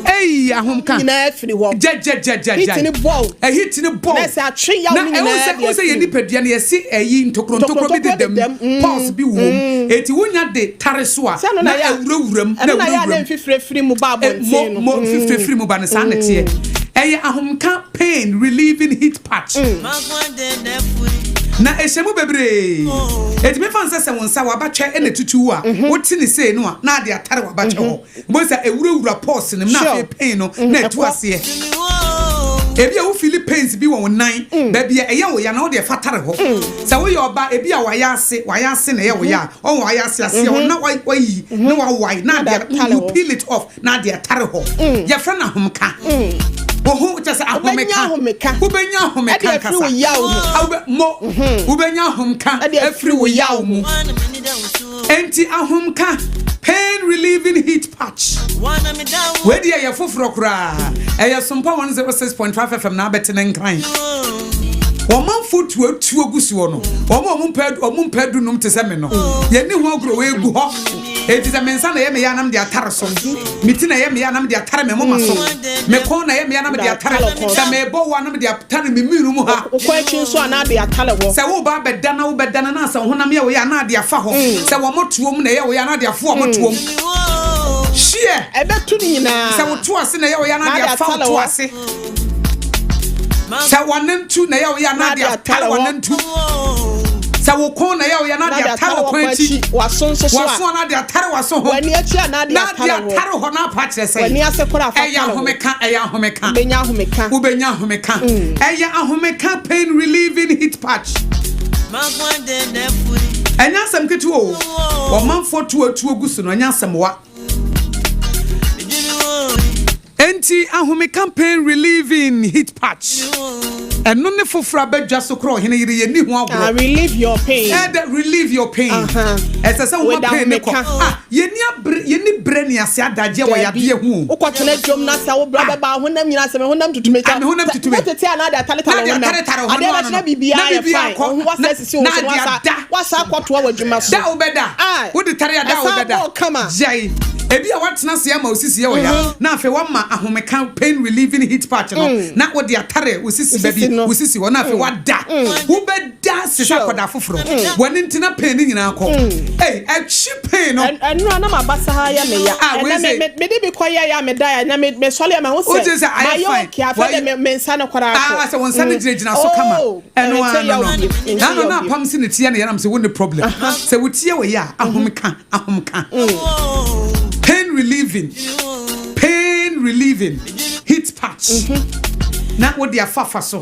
Ei ahomka. Nyinaa firi hɔ. Gyɛgyɛgyɛgyɛ. Heat ni bɔw. Eh, heat ni bɔw. Na sɛ atwe yaw Na no ɛwɔ nyinaa sɛ de wo sɛ yɛ afiri. nipadua no yɛsi ɛyi ntokuro ntokuro bi Ntokuro deda mu. deda mu. Mm. Pulse bi wɔ mu. Eti wonya de tare so a Sɛ ɛno na na yɛ a- ɛwurawura mu na ɛno na yɛ a ɛwurawura na mu. mfifire firi mu ba Eh, abɔnten mo no. mo mfifire firi mu ba no saa na ɛteɛ. Ɛyɛ ahomka pain relieving heat patch. Na ɛhyɛ mu bebree. Enti memfa no sɛ sɛ wo nsa w'abatwɛ na ɛtutu wo a, wote no sei no a, na ade atare w'abatwɛ hɔ. Wobɛhu sɛ ɛwurawura pores no mu na afei pain no na ɛtu aseɛ. Ebi a wo feeli pains bi wɔ wo nan, baabi a ɛyɛ wo ya na wode ɛfa tare hɔ. Sɛ woyɛ ɔba, ebi a wayɛ ase, wayɛ ase na ɛyɛ wo ya a, ɔho wayɛ ase aseɛ hɔ na wayi na wawae na ade, you peel it off. Na adeɛ tare hɔ. Yɛfrɛ no ahomka. Wo ho kyɛ sɛ ahomeka. Wobɛnya ahomeka ankasa. Mo, wobɛnya ahomka afiri wo yaw mu. Enti ahomka, pain relieving heat patch. Wei deɛ ɛyɛ foforɔ koraa. Ɛyɛ Sompa 106.5 FM na abɛte ne nkran. Wɔn manfoɔ tuatuo gu soɔ no, wɔn a wɔn mpɛ adu nom te sɛ me no, yɛnni ho agorɔ, wei gu hɔ. Enti sɛ me nsa na ɛyɛ me ya na mede atare so, me ti na ɛyɛ me ya na mede atare me moma so, me kɔn na ɛyɛ me ya na mede atare, sɛ merebɔ wo a na mede atare me mmienu mu ha. Wo kɔn akyi nso a na ade atare hɔ. Sɛ woreba abɛda na wobɛda no na sɛ wo honam yɛ wo ya a na ade afa hɔ, sɛ w'amɔtoam na ɛyɛ wo ya a na ade afo w'amɔtoam. Hyeɛ. Ɛbɛto ne nyinaa. Sɛ wo to ase na ɛyɛ wo ya na ade afa wo to ase. Sɛ w'anantu na ɛyɛ wo ya na ade atare w'anantu. Sɛ wo kɔn na ɛyɛ wo ya na ade atare wo kɔn akyi. W'aso nso so a. W'aso a na ade atare w'aso ho. W'ani akyi a na ade Na ade atare hɔ. atare hɔ na apa akyerɛ sɛ. W'ani ase koraa fa Ɛyɛ tare hɔ. ahomeka, ɛyɛ ahomeka. Wobɛnya ahomeka. Wobɛnya ahomeka. Ɛyɛ ahomeka pain relieving heat patch. Ɛnyɛ asɛm ketewa o. Ɔmanfoɔ tu atuo gu so no, ɛnyɛ asɛm wa. Enti ahomeka pain relieving heat patch. Ɛno ne foforɔ abɛdwa so korɔ ɔhene yere yɛnni ho agorɔ. Ah, relieve your pain. Ɛdɛ relieve your pain. Ɛsɛ sɛ woma pain ne kɔ. Ah, yɛnni abere yɛnni brɛ ne ase adagyeɛ wɔ yadeɛ ho o. Wokɔtena dwom na sɛ wo brɛ bɛba honam nyinaa sɛ me honam tutu me kyɛ. Me honam tutu me. Wotete a na ade ataretare honam. Na ade ataretare honam. Adeɛ bɛkye na biribiara yɛ fine. Wo ho wasa asisi wo so na wasa wasa akɔtoa w'adwuma so. Da wobɛda. Wode tare a da wobɛda. Ɛsan bɔ kama. Gyae. Ebia woatena ase ama wo sisi yɛ wo ya, na afei woama ahomeka, pain relieving heat patch no, na wode atare wo sisi baabi, wo sisi hɔ, na afei woada. Wobɛda ase sɛ akwadaa foforɔ. W'ani nti na pain no nyinaa kɔ. Ei, ɛtwe pain no. Ɛnora na m'abasa ha yɛ me ya. Ah, wei Ɛnɛ sɛ. me mede bi kɔ yɛeɛ a medaeɛ a, ɛnɛ me mesɔre a mahu sɛ Wogye sɛ ayɛ mayɛ fine. okay. Afei deɛ me me nsa no koraa Ah, kɔ. sɛ wo nsa no gyinagyina so kama. Oh, Ɛno ɛnte ara no yaw no. bio. Ɛnte Na ano yaw na bio. apam si ne ti yɛ ne yɛnam sɛ wo ne problem. Sɛ wo ti yɛ wo ya a, ahomeka. Ahomka. Pain relieving. Pain relieving. Heat patch. Na wode afafa so.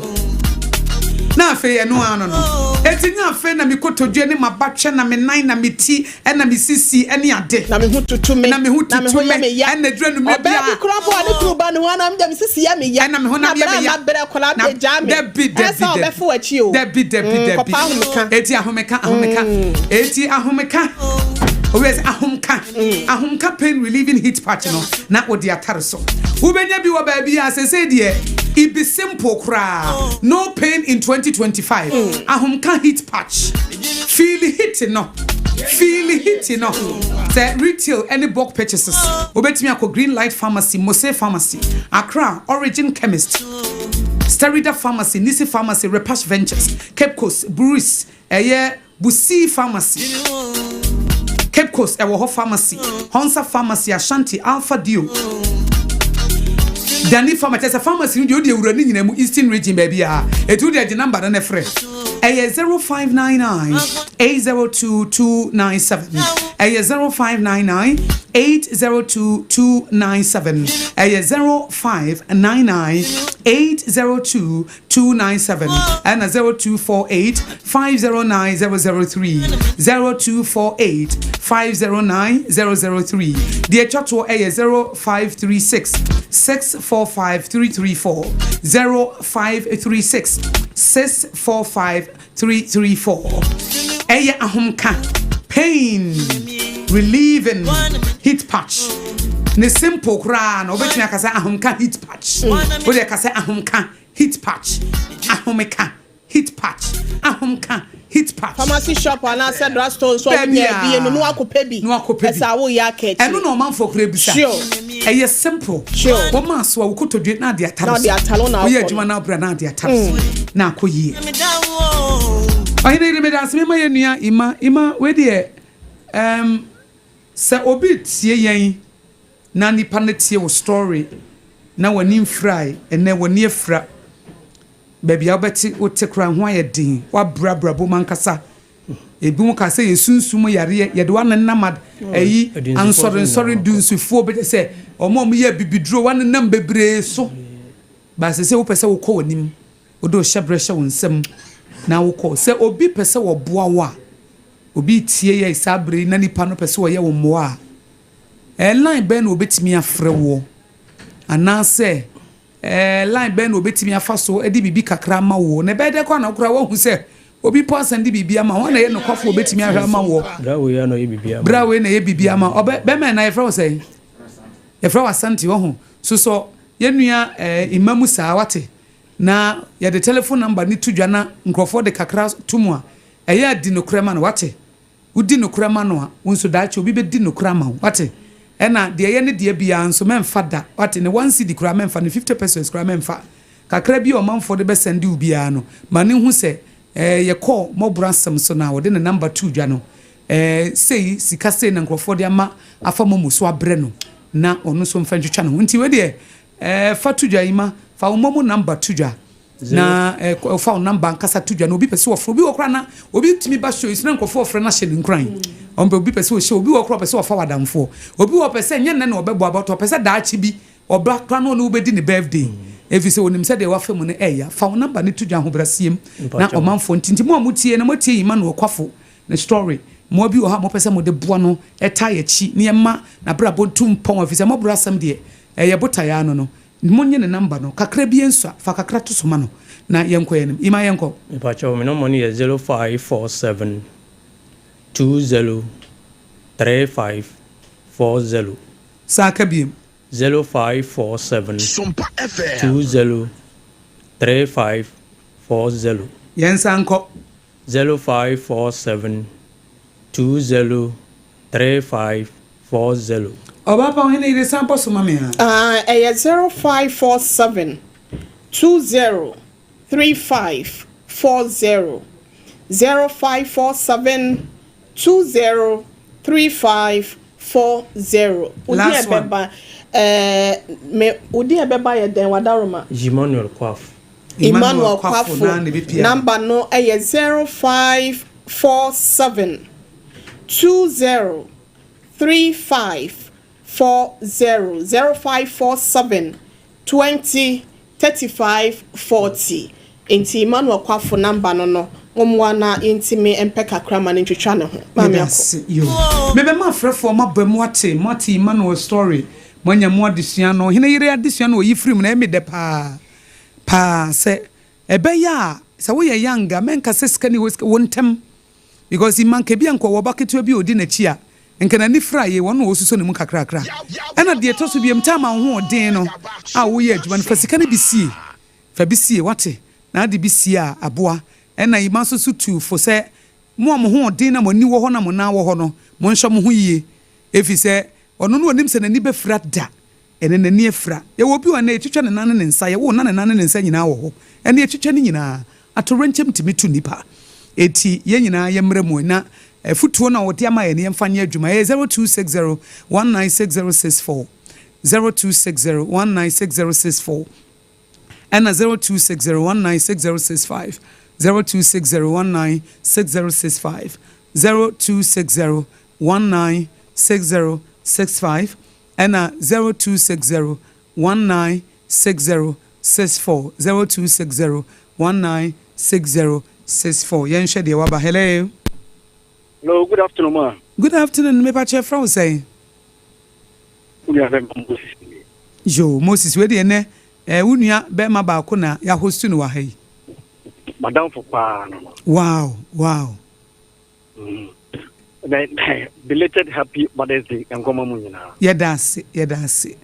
Na afei ɛno ara no no. Eti nyɛ afei na me kotodwe ne m'abatwɛ na me nan na me ti ɛna me sisi ɛne ade. Na me ho tutu me. Na me ho Na me tutu ho yɛ me. me ya. Ɛna eduru anummerɛ Ɔbaa bi biara. koraa mpo a ne kunu ba ne ho anam deɛ me sisi yɛ me ya. Ɛna me honam Na yɛ berɛ me a ya. mabrɛ koraa Na deɛ gyaa me. dabi Ɛyɛ dabi sɛ dabi. ɔbɛfo w'akyi o. Dabi dabi Mm, dabi. kɔpa ahomeka. Eti ahomeka ahomeka. Eti ahomeka. Obi sɛ ahomka, ahomka pain relieving heat patch no na wode atare so. Wobɛnya bi wɔ baabi a sɛsɛ deɛ it be simple koraa. No pain in 2025. Ahomka heat patch. Feel heat no. Feel heat no. Sɛ retail ɛne bulk purchases. Wobɛtumi akɔ Green Light Pharmacy, Mose Pharmacy, Accra, Origin Chemist, Sterida Pharmacy, Nisi Pharmacy, Repash Ventures, Cape Coast, Bruce, ɛyɛ Busi Pharmacy. Cape Coast ɛwɔ hɔ Pharmacy, Honsa Pharmacy, Ashanti, Alpha Dio. Dani Pharmacy, kyerɛ sɛ pharmacy no deɛ wode awura ne nyinaa mu Eastern Region baabi a ɛti wode agye number no ne frɛ. Ɛyɛ 0599 802 297. Ɛyɛ 0599 802 297. Ɛyɛ 0599 802 297. Ɛna 0248 509 003. 0248 509 003. Deɛ ɛtwa toɔ ɛyɛ 0536 645 334. 0536 645 334. Ɛyɛ ahomka pain relieving heat patch. Ne simple koraa na wobɛtumi aka sɛ ahomka heat patch. Wode aka sɛ ahomka heat patch. Ahomeka heat patch. Ahomka heat patch. Pharmacy shop anaasɛ drugstore nso a Baabi wonya a- bie no na wakɔpɛ bi. Na wakɔpɛ bi. Ɛsɛ a woyɛ aka akyire. Ɛno na ɔmanfoɔ kora bisa. Ɛyɛ simple. Wɔma so a wokotodwe na ade atare Na ɔde atare na woyɛ akɔ no. adwuma no abrɛ na ade atare so na akɔ yie. Ɔhene yere, meda ase. Mema yɛ nua Ima. Ima, wei deɛ sɛ obi tie yɛn na nipa no tie wo story na w'ani mfirae, ɛnɛ w'ani afira, baabi a wobɛte wote kora ho ayɛ den, woabrabra bom ankasa, ebi mu ka sɛ yɛ sunsum yareɛ, yɛde wanenam ɛyi Adunsifoɔ ansɔre nsɔre dunsifoɔ bɛgye sɛ ɔmo a ɔmo yɛ bibiduro wanenam bebree so baasi sɛ wopɛ sɛ wokɔ w'anim, wode wo hyɛberɛ hyɛ wo nsam na wokɔ. Sɛ obi pɛ sɛ wɔboa wo a, obi tie yɛ saa bere yi na nipa no pɛ sɛ wɔyɛ wo mmoa a, line bɛn na obɛtumi afrɛ woɔ anaasɛ line bɛn na obɛtumi afa so de biribi kakra ama woɔ na ɛbɛyɛ dɛ kɔ ana koraa woahu sɛ obi po asan de biribi ama wɔn na ɛyɛ nokwafo obɛtumi ahwɛ ama woɔ? Bra wei a na ɔyɛ biribi ama. Bra wei na ɛyɛ biribi ama ɔbɛ bɛrima na yɛfrɛ wo sɛ yɛfrɛ wo Asante wɔ ho so yɛnua ima mu saa wate na yɛde telephone number ne to dwa na nkurɔfoɔ de kakra to mu a, ɛyɛ adi nokorɛ ma no. Wate, wodi nokorɛ ma no a, wo nso daakye obi bɛdi nokorɛ ama wo. Wate, ɛna deɛ ɛyɛ ne deɛ biara nso mɛmfa da. Wate, ne 1 cedi koraa mɛmfa, ne 50 pesewas koraa mɛmfa. Kakra bi a ɔmanfoɔ de bɛsɛnde wo biara no, ma ne hu sɛ yɛkɔɔ mmɔborɔ asɛm so na wɔde ne number to dwa no, sei sika sei na nkurɔfoɔ de ama afa momo so abrɛ no na ɔno nso mfa ntwitwa ne ho. Nti wei deɛ fa to dwa yi ma fa wo momo number to dwa na fa wo number ankasa to dwa na obi pɛ sɛ wɔfrɛ obi wɔ koraa na obi tumi ba show yi so na nkurɔfoɔ wɔfrɛ no ahyɛ ne nkuran. Ɔmpɛ obi pɛ sɛ ɔhyɛ obi wɔ koraa, ɔpɛ sɛ ɔfa w'adamfoɔ, obi wɔ pɛ sɛ nyɛ nnɛ na ɔbɛbɔ abɔtɔ, ɔpɛ sɛ daakye bi ɔba koraa na ɔne wobɛdi ne birthday ɛfiri sɛ onim sɛ deɛ wafa mu no ɛyɛ. Fa wo number ne to dwa ahobrɛseɛm na Mpakyɛw. ɔmanfoɔ nti mo a motie na motie yi ma no ɔkwafo ne story, mmoa bi wɔ hɔ a mopɛ sɛ mode boa no ɛta yɛkyi ne yɛma n'abrabɔ ntu mpɔn ɛfiri sɛ mɔborɔ asɛm deɛ ɛyɛ botaeɛ ano no, monyɛ ne number no kakra bi nso a fa kakra to so ma no na yɛnkɔ yɛnim. Ima, yɛnkɔ. Mepakyɛw, me number no yɛ 0547 20 35 40. Saa ka biem. 0547 Sompa FM. 20 35 40. Yɛnsa nkɔ. 0547 20 35 40. Ɔbaa pa, ɔhene yere, san bɔ so ma me a. Ah, ɛyɛ 0547 20 35 40, 0547 20 35 40. Odi Last one. ɛbɛba me odi ɛbɛba yɛ dɛn wadaroma? Emmanuel Kwaf. Emmanuel Kwafo Kwafo na ne bɛpia. Number no ɛyɛ 0547 20 35 40, 0547 20 35 40. Nti Emmanuel Kwafo number no wɔmmoa na yɛntumi mpɛ kakra ma no ntwitwa ne ho. Maame Meda akɔ. ase. Yo, mebɛma afrɛfoɔ maba mu ate moate Emmanuel story, moanya mu adesua no. Ɔhene yere adesua no ɔyi firi mu na ɛmi dɛ paa paa sɛ ɛbɛyɛ a sɛ woyɛ young a, mɛnka sɛ sika ne hɔ sika wo ntɛm because ima nka bi a nkɔ wɔba ketewa bi a ɔdi n'akyi a Nka n'ani fira yie, wɔn na wɔsusɔ ne mu kakrakra. Ɛna deɛ ɛtɔ so biom, time a wo ho ɔden no a woyɛ adwuma no, fa sika no bi sie. Fa bi sie, wate? Na ade bi sie a, aboa. Ɛna Yima nso so tuu fo sɛ, Mo a mo ho ɔden na mo ani wɔ hɔ na mo nan wɔ hɔ no, monhwɛ mo ho yie, efisɛ ɔno no ɔnim sɛ n'ani bɛfira da. Ɛnnɛ n'ani afira. Yɛwɔ obi wɔ ha nnɛ, yɛtwitwa ne nan ne ne nsa, yɛwoo no na ne nan ne ne nsa nyinaa wɔ hɔ. Ɛnnɛ yɛtwitwa ne nyinaa. Atoyerɛnkyɛm tumi to nnipa. Enti yɛn nyinaa yɛmmrɛ mu na afotuo no a wɔde ama yɛn no yɛmfa nyɛ adwuma. Ɛyɛ 0260 196064, 0260 196064, ɛna 0260 196065, 0260 196065, 0260 196065. Ɛna 0260 1960 64 0260 1960 64 Yɛnhwɛ deɛ waba Hello. Hello, good afternoon ma. Good afternoon, me pakyɛ yɛfrɛ wo sɛn? Wo nua bɛma Moses nie. Yoo Moses wei deɛ ɛnɛ eh, wo nua bɛma baako na yɛ host no wɔ ha yi. Madamfo paa no no. Wow wow. Belated happy Mother's Day nkɔma mu nyinaa. Yɛda ase, yɛda ase.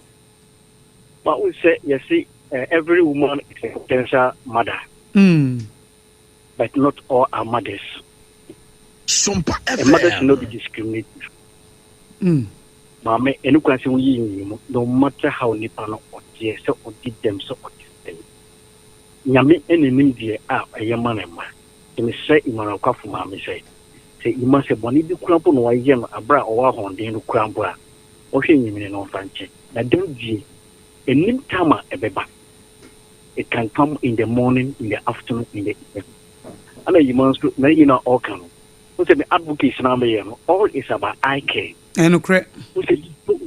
Ma wo sɛ yɛse every woman is a potential mother. But not all are mothers. Sompa A mother should not be discriminative. Maame, ɛno kwan sɛ woyi nyi mu no matter how nipa no ɔteɛ sɛ ɔdi dɛm sɛ ɔte sɛn. Nyame ɛna nim deɛ a ɛyɛ ma ne mma. Nti mesrɛ Emmanuel Kwafo maame sɛ, sɛ Emma sɛ bɔne bi koraa mpo na wayɛ no aberɛ a ɔwɔ ahɔnden no koraa mpo a, ɔnhwɛ nyimini na ɔmfa nkyɛ. Na dɛm die, ɛnnim time a ɛbɛba. It can come in the morning, in the afternoon, in the evening. Ɛna Emma nso, n'ayi no a ɔreka no, wohu sɛ me advocacy no a meyɛ no, all is about eye care. Ɛnokorɛ. Wohu sɛ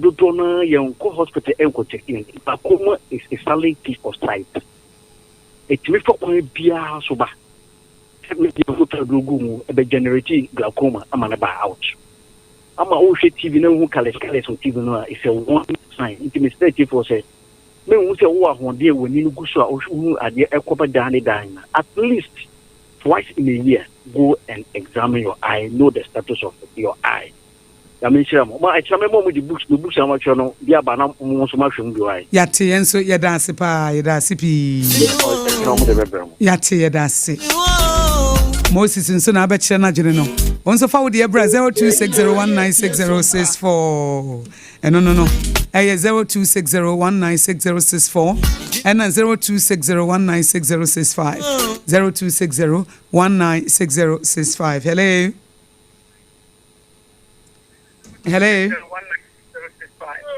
dodoɔ no ara yɛnkɔ hospital ɛnkɔ check yɛn. Glaucoma is a silent thief of sight. Ɛtumi fa kwan biara so ba. Sɛ me deɛ wotɔ aduro gu mu, ɛbɛ generate glaucoma ama no ba out. Ama wohwɛ TV na wohu colours colours wɔ TV no a, it's a warning sign. Nti mesrɛ atiefoɔ sɛ, menhu sɛ wowɔ ahoɔden a w'ani no gu so a wohu adeɛ ɛkɔba daa ne daa nyinaa. At least twice in a year, go and examine your eye, know the status of your eye. Nyame nhyira mo. Ma ɛkyena mɛma ɔmo de books me books a matwerɛ no bi aba na mo nso moahwɛ mu bi wae. Yate yɛn nso yɛda ase paa yɛda ase pii. Ɛkyena ɔmo de bɛbrɛ mo. Yate yɛda ase. Moses nso na abɛkyerɛ n'adwene no. Wo nso fa wo deɛ bra 0260196064. Ɛno no no ɛyɛ 0260196064 ɛna 0260196065 0260196065. Hello. Hello.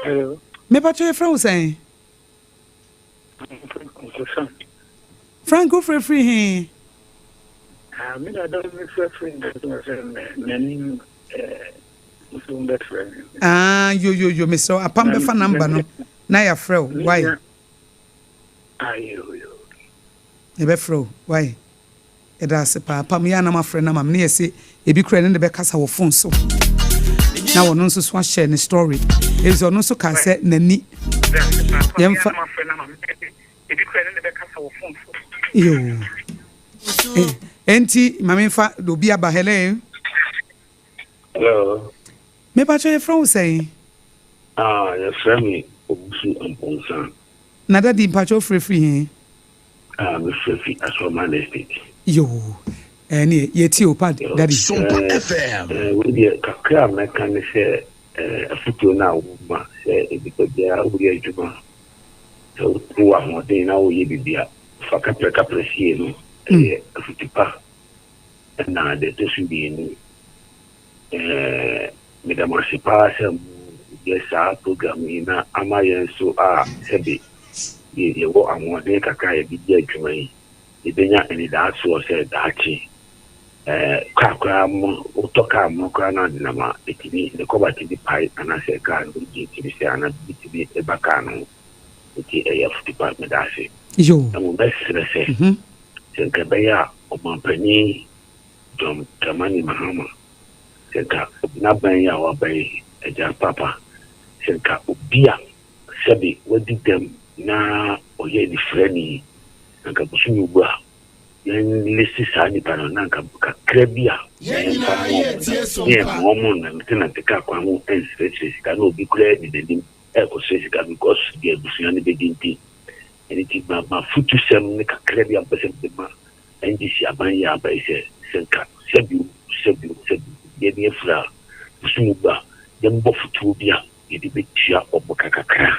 Hello. Mepatro yɛfrɛ wo sɛn? Frank wofrɛ firi he? Ah, me dada mefrɛ firi sɛ m'anim nso mbɛfrɛ me. Ah, yo yo yo mesrɛ wo apam bɛfa namba no na yɛafrɛ wo wai. Ah, yo yo. Yɛbɛfrɛ wo wai. Yɛda ase paa pam yɛ a na mafrɛ no ama me ne yɛse ebi koraa yɛne no bɛkasa wɔ phone so na ɔno nso so ahyɛ ne story efisɛ ɔno nso kaa sɛ n'ani yɛmfa yoo enti ma memfa obi aba hello. Hello. Mepakyɛ yɛfrɛ wo sɛn? Ah, yɛfrɛ me Owusu Amponsah. Na daddy mpakyɛ wofrɛ firi he? Ah, mefrɛ fi Asɔrman Estate. Yoo, ɛneɛ yɛtie o pa daddy. Sompa FM. Eh, wei deɛ kakra a mɛka ne sɛ eh, afotuo no a woma sɛ nipa biara woyɛ adwuma sɛ wowɔ ahoɔden na woyɛ biribi a fa kaprɛ kaprɛ sie no ɛyɛ afotu pa. Ɛna deɛ ɛtɔ so mmienu, eh, meda mo ase paa sɛ moyɛ saa program yi na ama yɛn nso a sɛbe yɛwɔ ahoɔden kakra a yɛde di adwuma yi, yɛbɛnya anidaasoɔ sɛ daakye eh, kaa koraa mo wotɔ kaa mo koraa na ade nam a ɛtumi ne kɔba tumi pae anaasɛ kaa no engine tumi sɛ anaa biribi tumi ba kaa no ho. Nti ɛyɛ afotu pa, meda ase. Na mmom mɛsrɛ sɛ, sɛ nka ɛbɛyɛ a Ɔmanpanin John Dramani Mahama, sɛ nka n'aban yi a waba yi, Agya Papa, sɛ nka obi a sɛbe wadi dɛm na ɔyɛ anifirani, na nka bosome wu a, Yɛn list saa nnipa no na anka kakra bi a yɛmfa mmoa wɔn no, ne yɛmma wɔn nnantenante kaa kwan ho nsrɛsrɛ sika na obi koraa adi n'anim rekɔsrɛ sika because deɛ abusua no bɛdi nti. Ɛno nti ma m'afotusɛm ne kakra bi a mepɛ sɛ mede ma NDC aban yi a aba yi sɛ, sɛ nka sɛbi o, sɛbi o, sɛbi o, obi ani afira a, bosom wu a, yɛmmɔ fotuo bi a yɛde bɛtua wɔn ka kakra.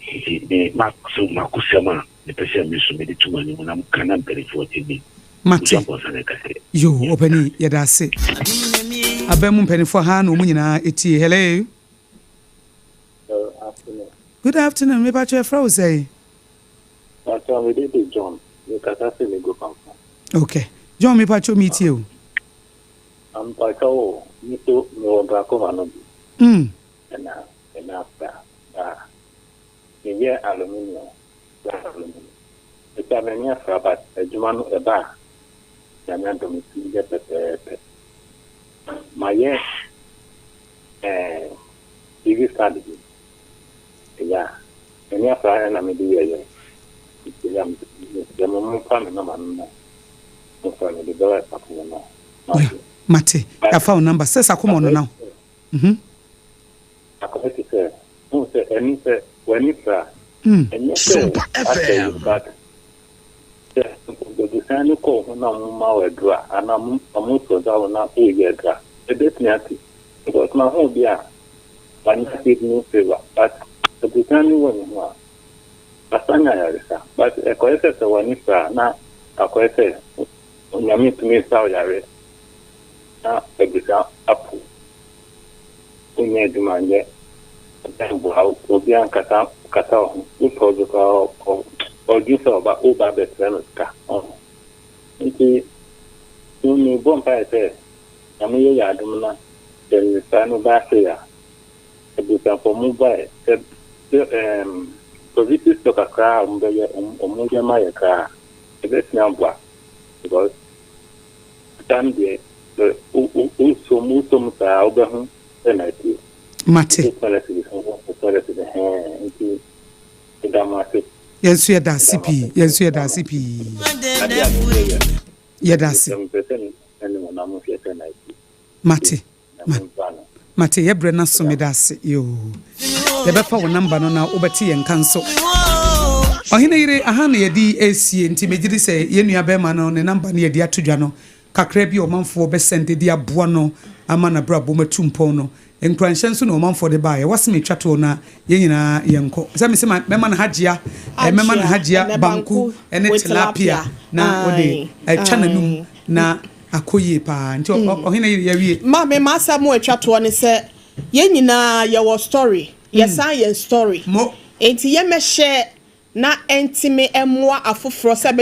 Nti me m'aso m'akosɛm a mepɛ sɛ me nso mede to mo anim na moka na mpanimfoɔ te ni. Mate. Musa Mpɔnsa na ɛka sɛ. Yoo ɔpanin yɛda ase. Aban mu mpanimfoɔ haa na wɔn nyinaa ɛtie. Hello. Hello, afternoon. Good afternoon, me pacho yɛfrɛ wo sɛn? Pacho me din de John, me kasa firi Lagos Pampa. Okay, John me pacho me tie o. Mpacho o, me so me wɔ glaucoma no bi. Ɛna ɛna afra ba meyɛ aluminium black aluminium ɛti a m'ani afra but adwuma no ɛba a Nyame adom metumi yɛ pɛpɛɛpɛ mayɛ ɛɛ TV stand bi ɛyɛ a m'ani afra ɛna mede yɛyɛ nti ɛyɛ a mesrɛ mo momfa me nɔma no na momfa mede bɛwɔ ɛsafo no na mate yɛafa wo number sɛ sakoma ɔno na Akɔyɛ te sɛ, wohu sɛ ani sɛ w'ani fira a, ɛnyɛ sɛ asɛe wo but sɛ abusua no kɔ wo ho na wɔma wo aduru a anaa wɔsɔ gya wo na woreyɛ aduru a, ɛbɛtumi ate. Because mahu obi a wanya kidney failure but abusua no wɔ ne ho a, wasan anya ayaresa. But ɛkɔyɛ sɛ sɛ w'ani fira a na akɔyɛ sɛ Onyame tumi sa wo yareɛ na abusua apo. Wonyɛ adwuma nyɛ mboa wo obiara nkasa kasa wo ho wopɛ obi koraa ɔdwen sɛ ɔba woba abɛsrɛ no sika ɔho nti me mebɔ mpaeɛ sɛ Nyame yɛ yɛ adom na sɛ nnipa no ba sei a abusuafoɔ mo baɛ sɛ sɛ ɛɛm provision store kakra a ɔmo bɛyɛ ɔmo yɛ ma yɛ koraa ɛbɛtumi aboa because sika no deɛ sɛ wosɔ mu wosɔ mu saa wobɛho sɛ na ɛteɛ. Mate. Nti meda mo ase. Yɛn nso yɛda ase pii. Yɛn nso yɛda ase pii. Yɛda ase. Mate. Ma mate yɛ brɛ no aso meda ase yoo yɛbɛfa wo number no na wobɛte yɛn nka nso. Ɔhene yere aha na yɛde resie nti megyedi sɛ yɛn nua bɛrima no ne number no yɛde ato dwa no kakra bi a ɔmanfoɔ bɛ sɛnde de aboa no ama n'abrabɔ mu atu mpɔn no nkuranhyɛ nso na ɔmanfoɔ de baeɛ wasem atwa toɔ na yɛn nyinaa yɛnkɔ sɛ mese ma mɛma no hagyia eh, mɛma no hagyia banku ne tilapia na ɔde atwa n'anum na Akɔ yie paa nti ɔhene yere yɛawie. Maame m'asɛm a ɛtwa toɔ ne sɛ yɛn nyinaa yɛwɔ story yɛsan yɛn story nti yɛmmɛhyɛ na ɛntimi mmoa afoforɔ sɛ.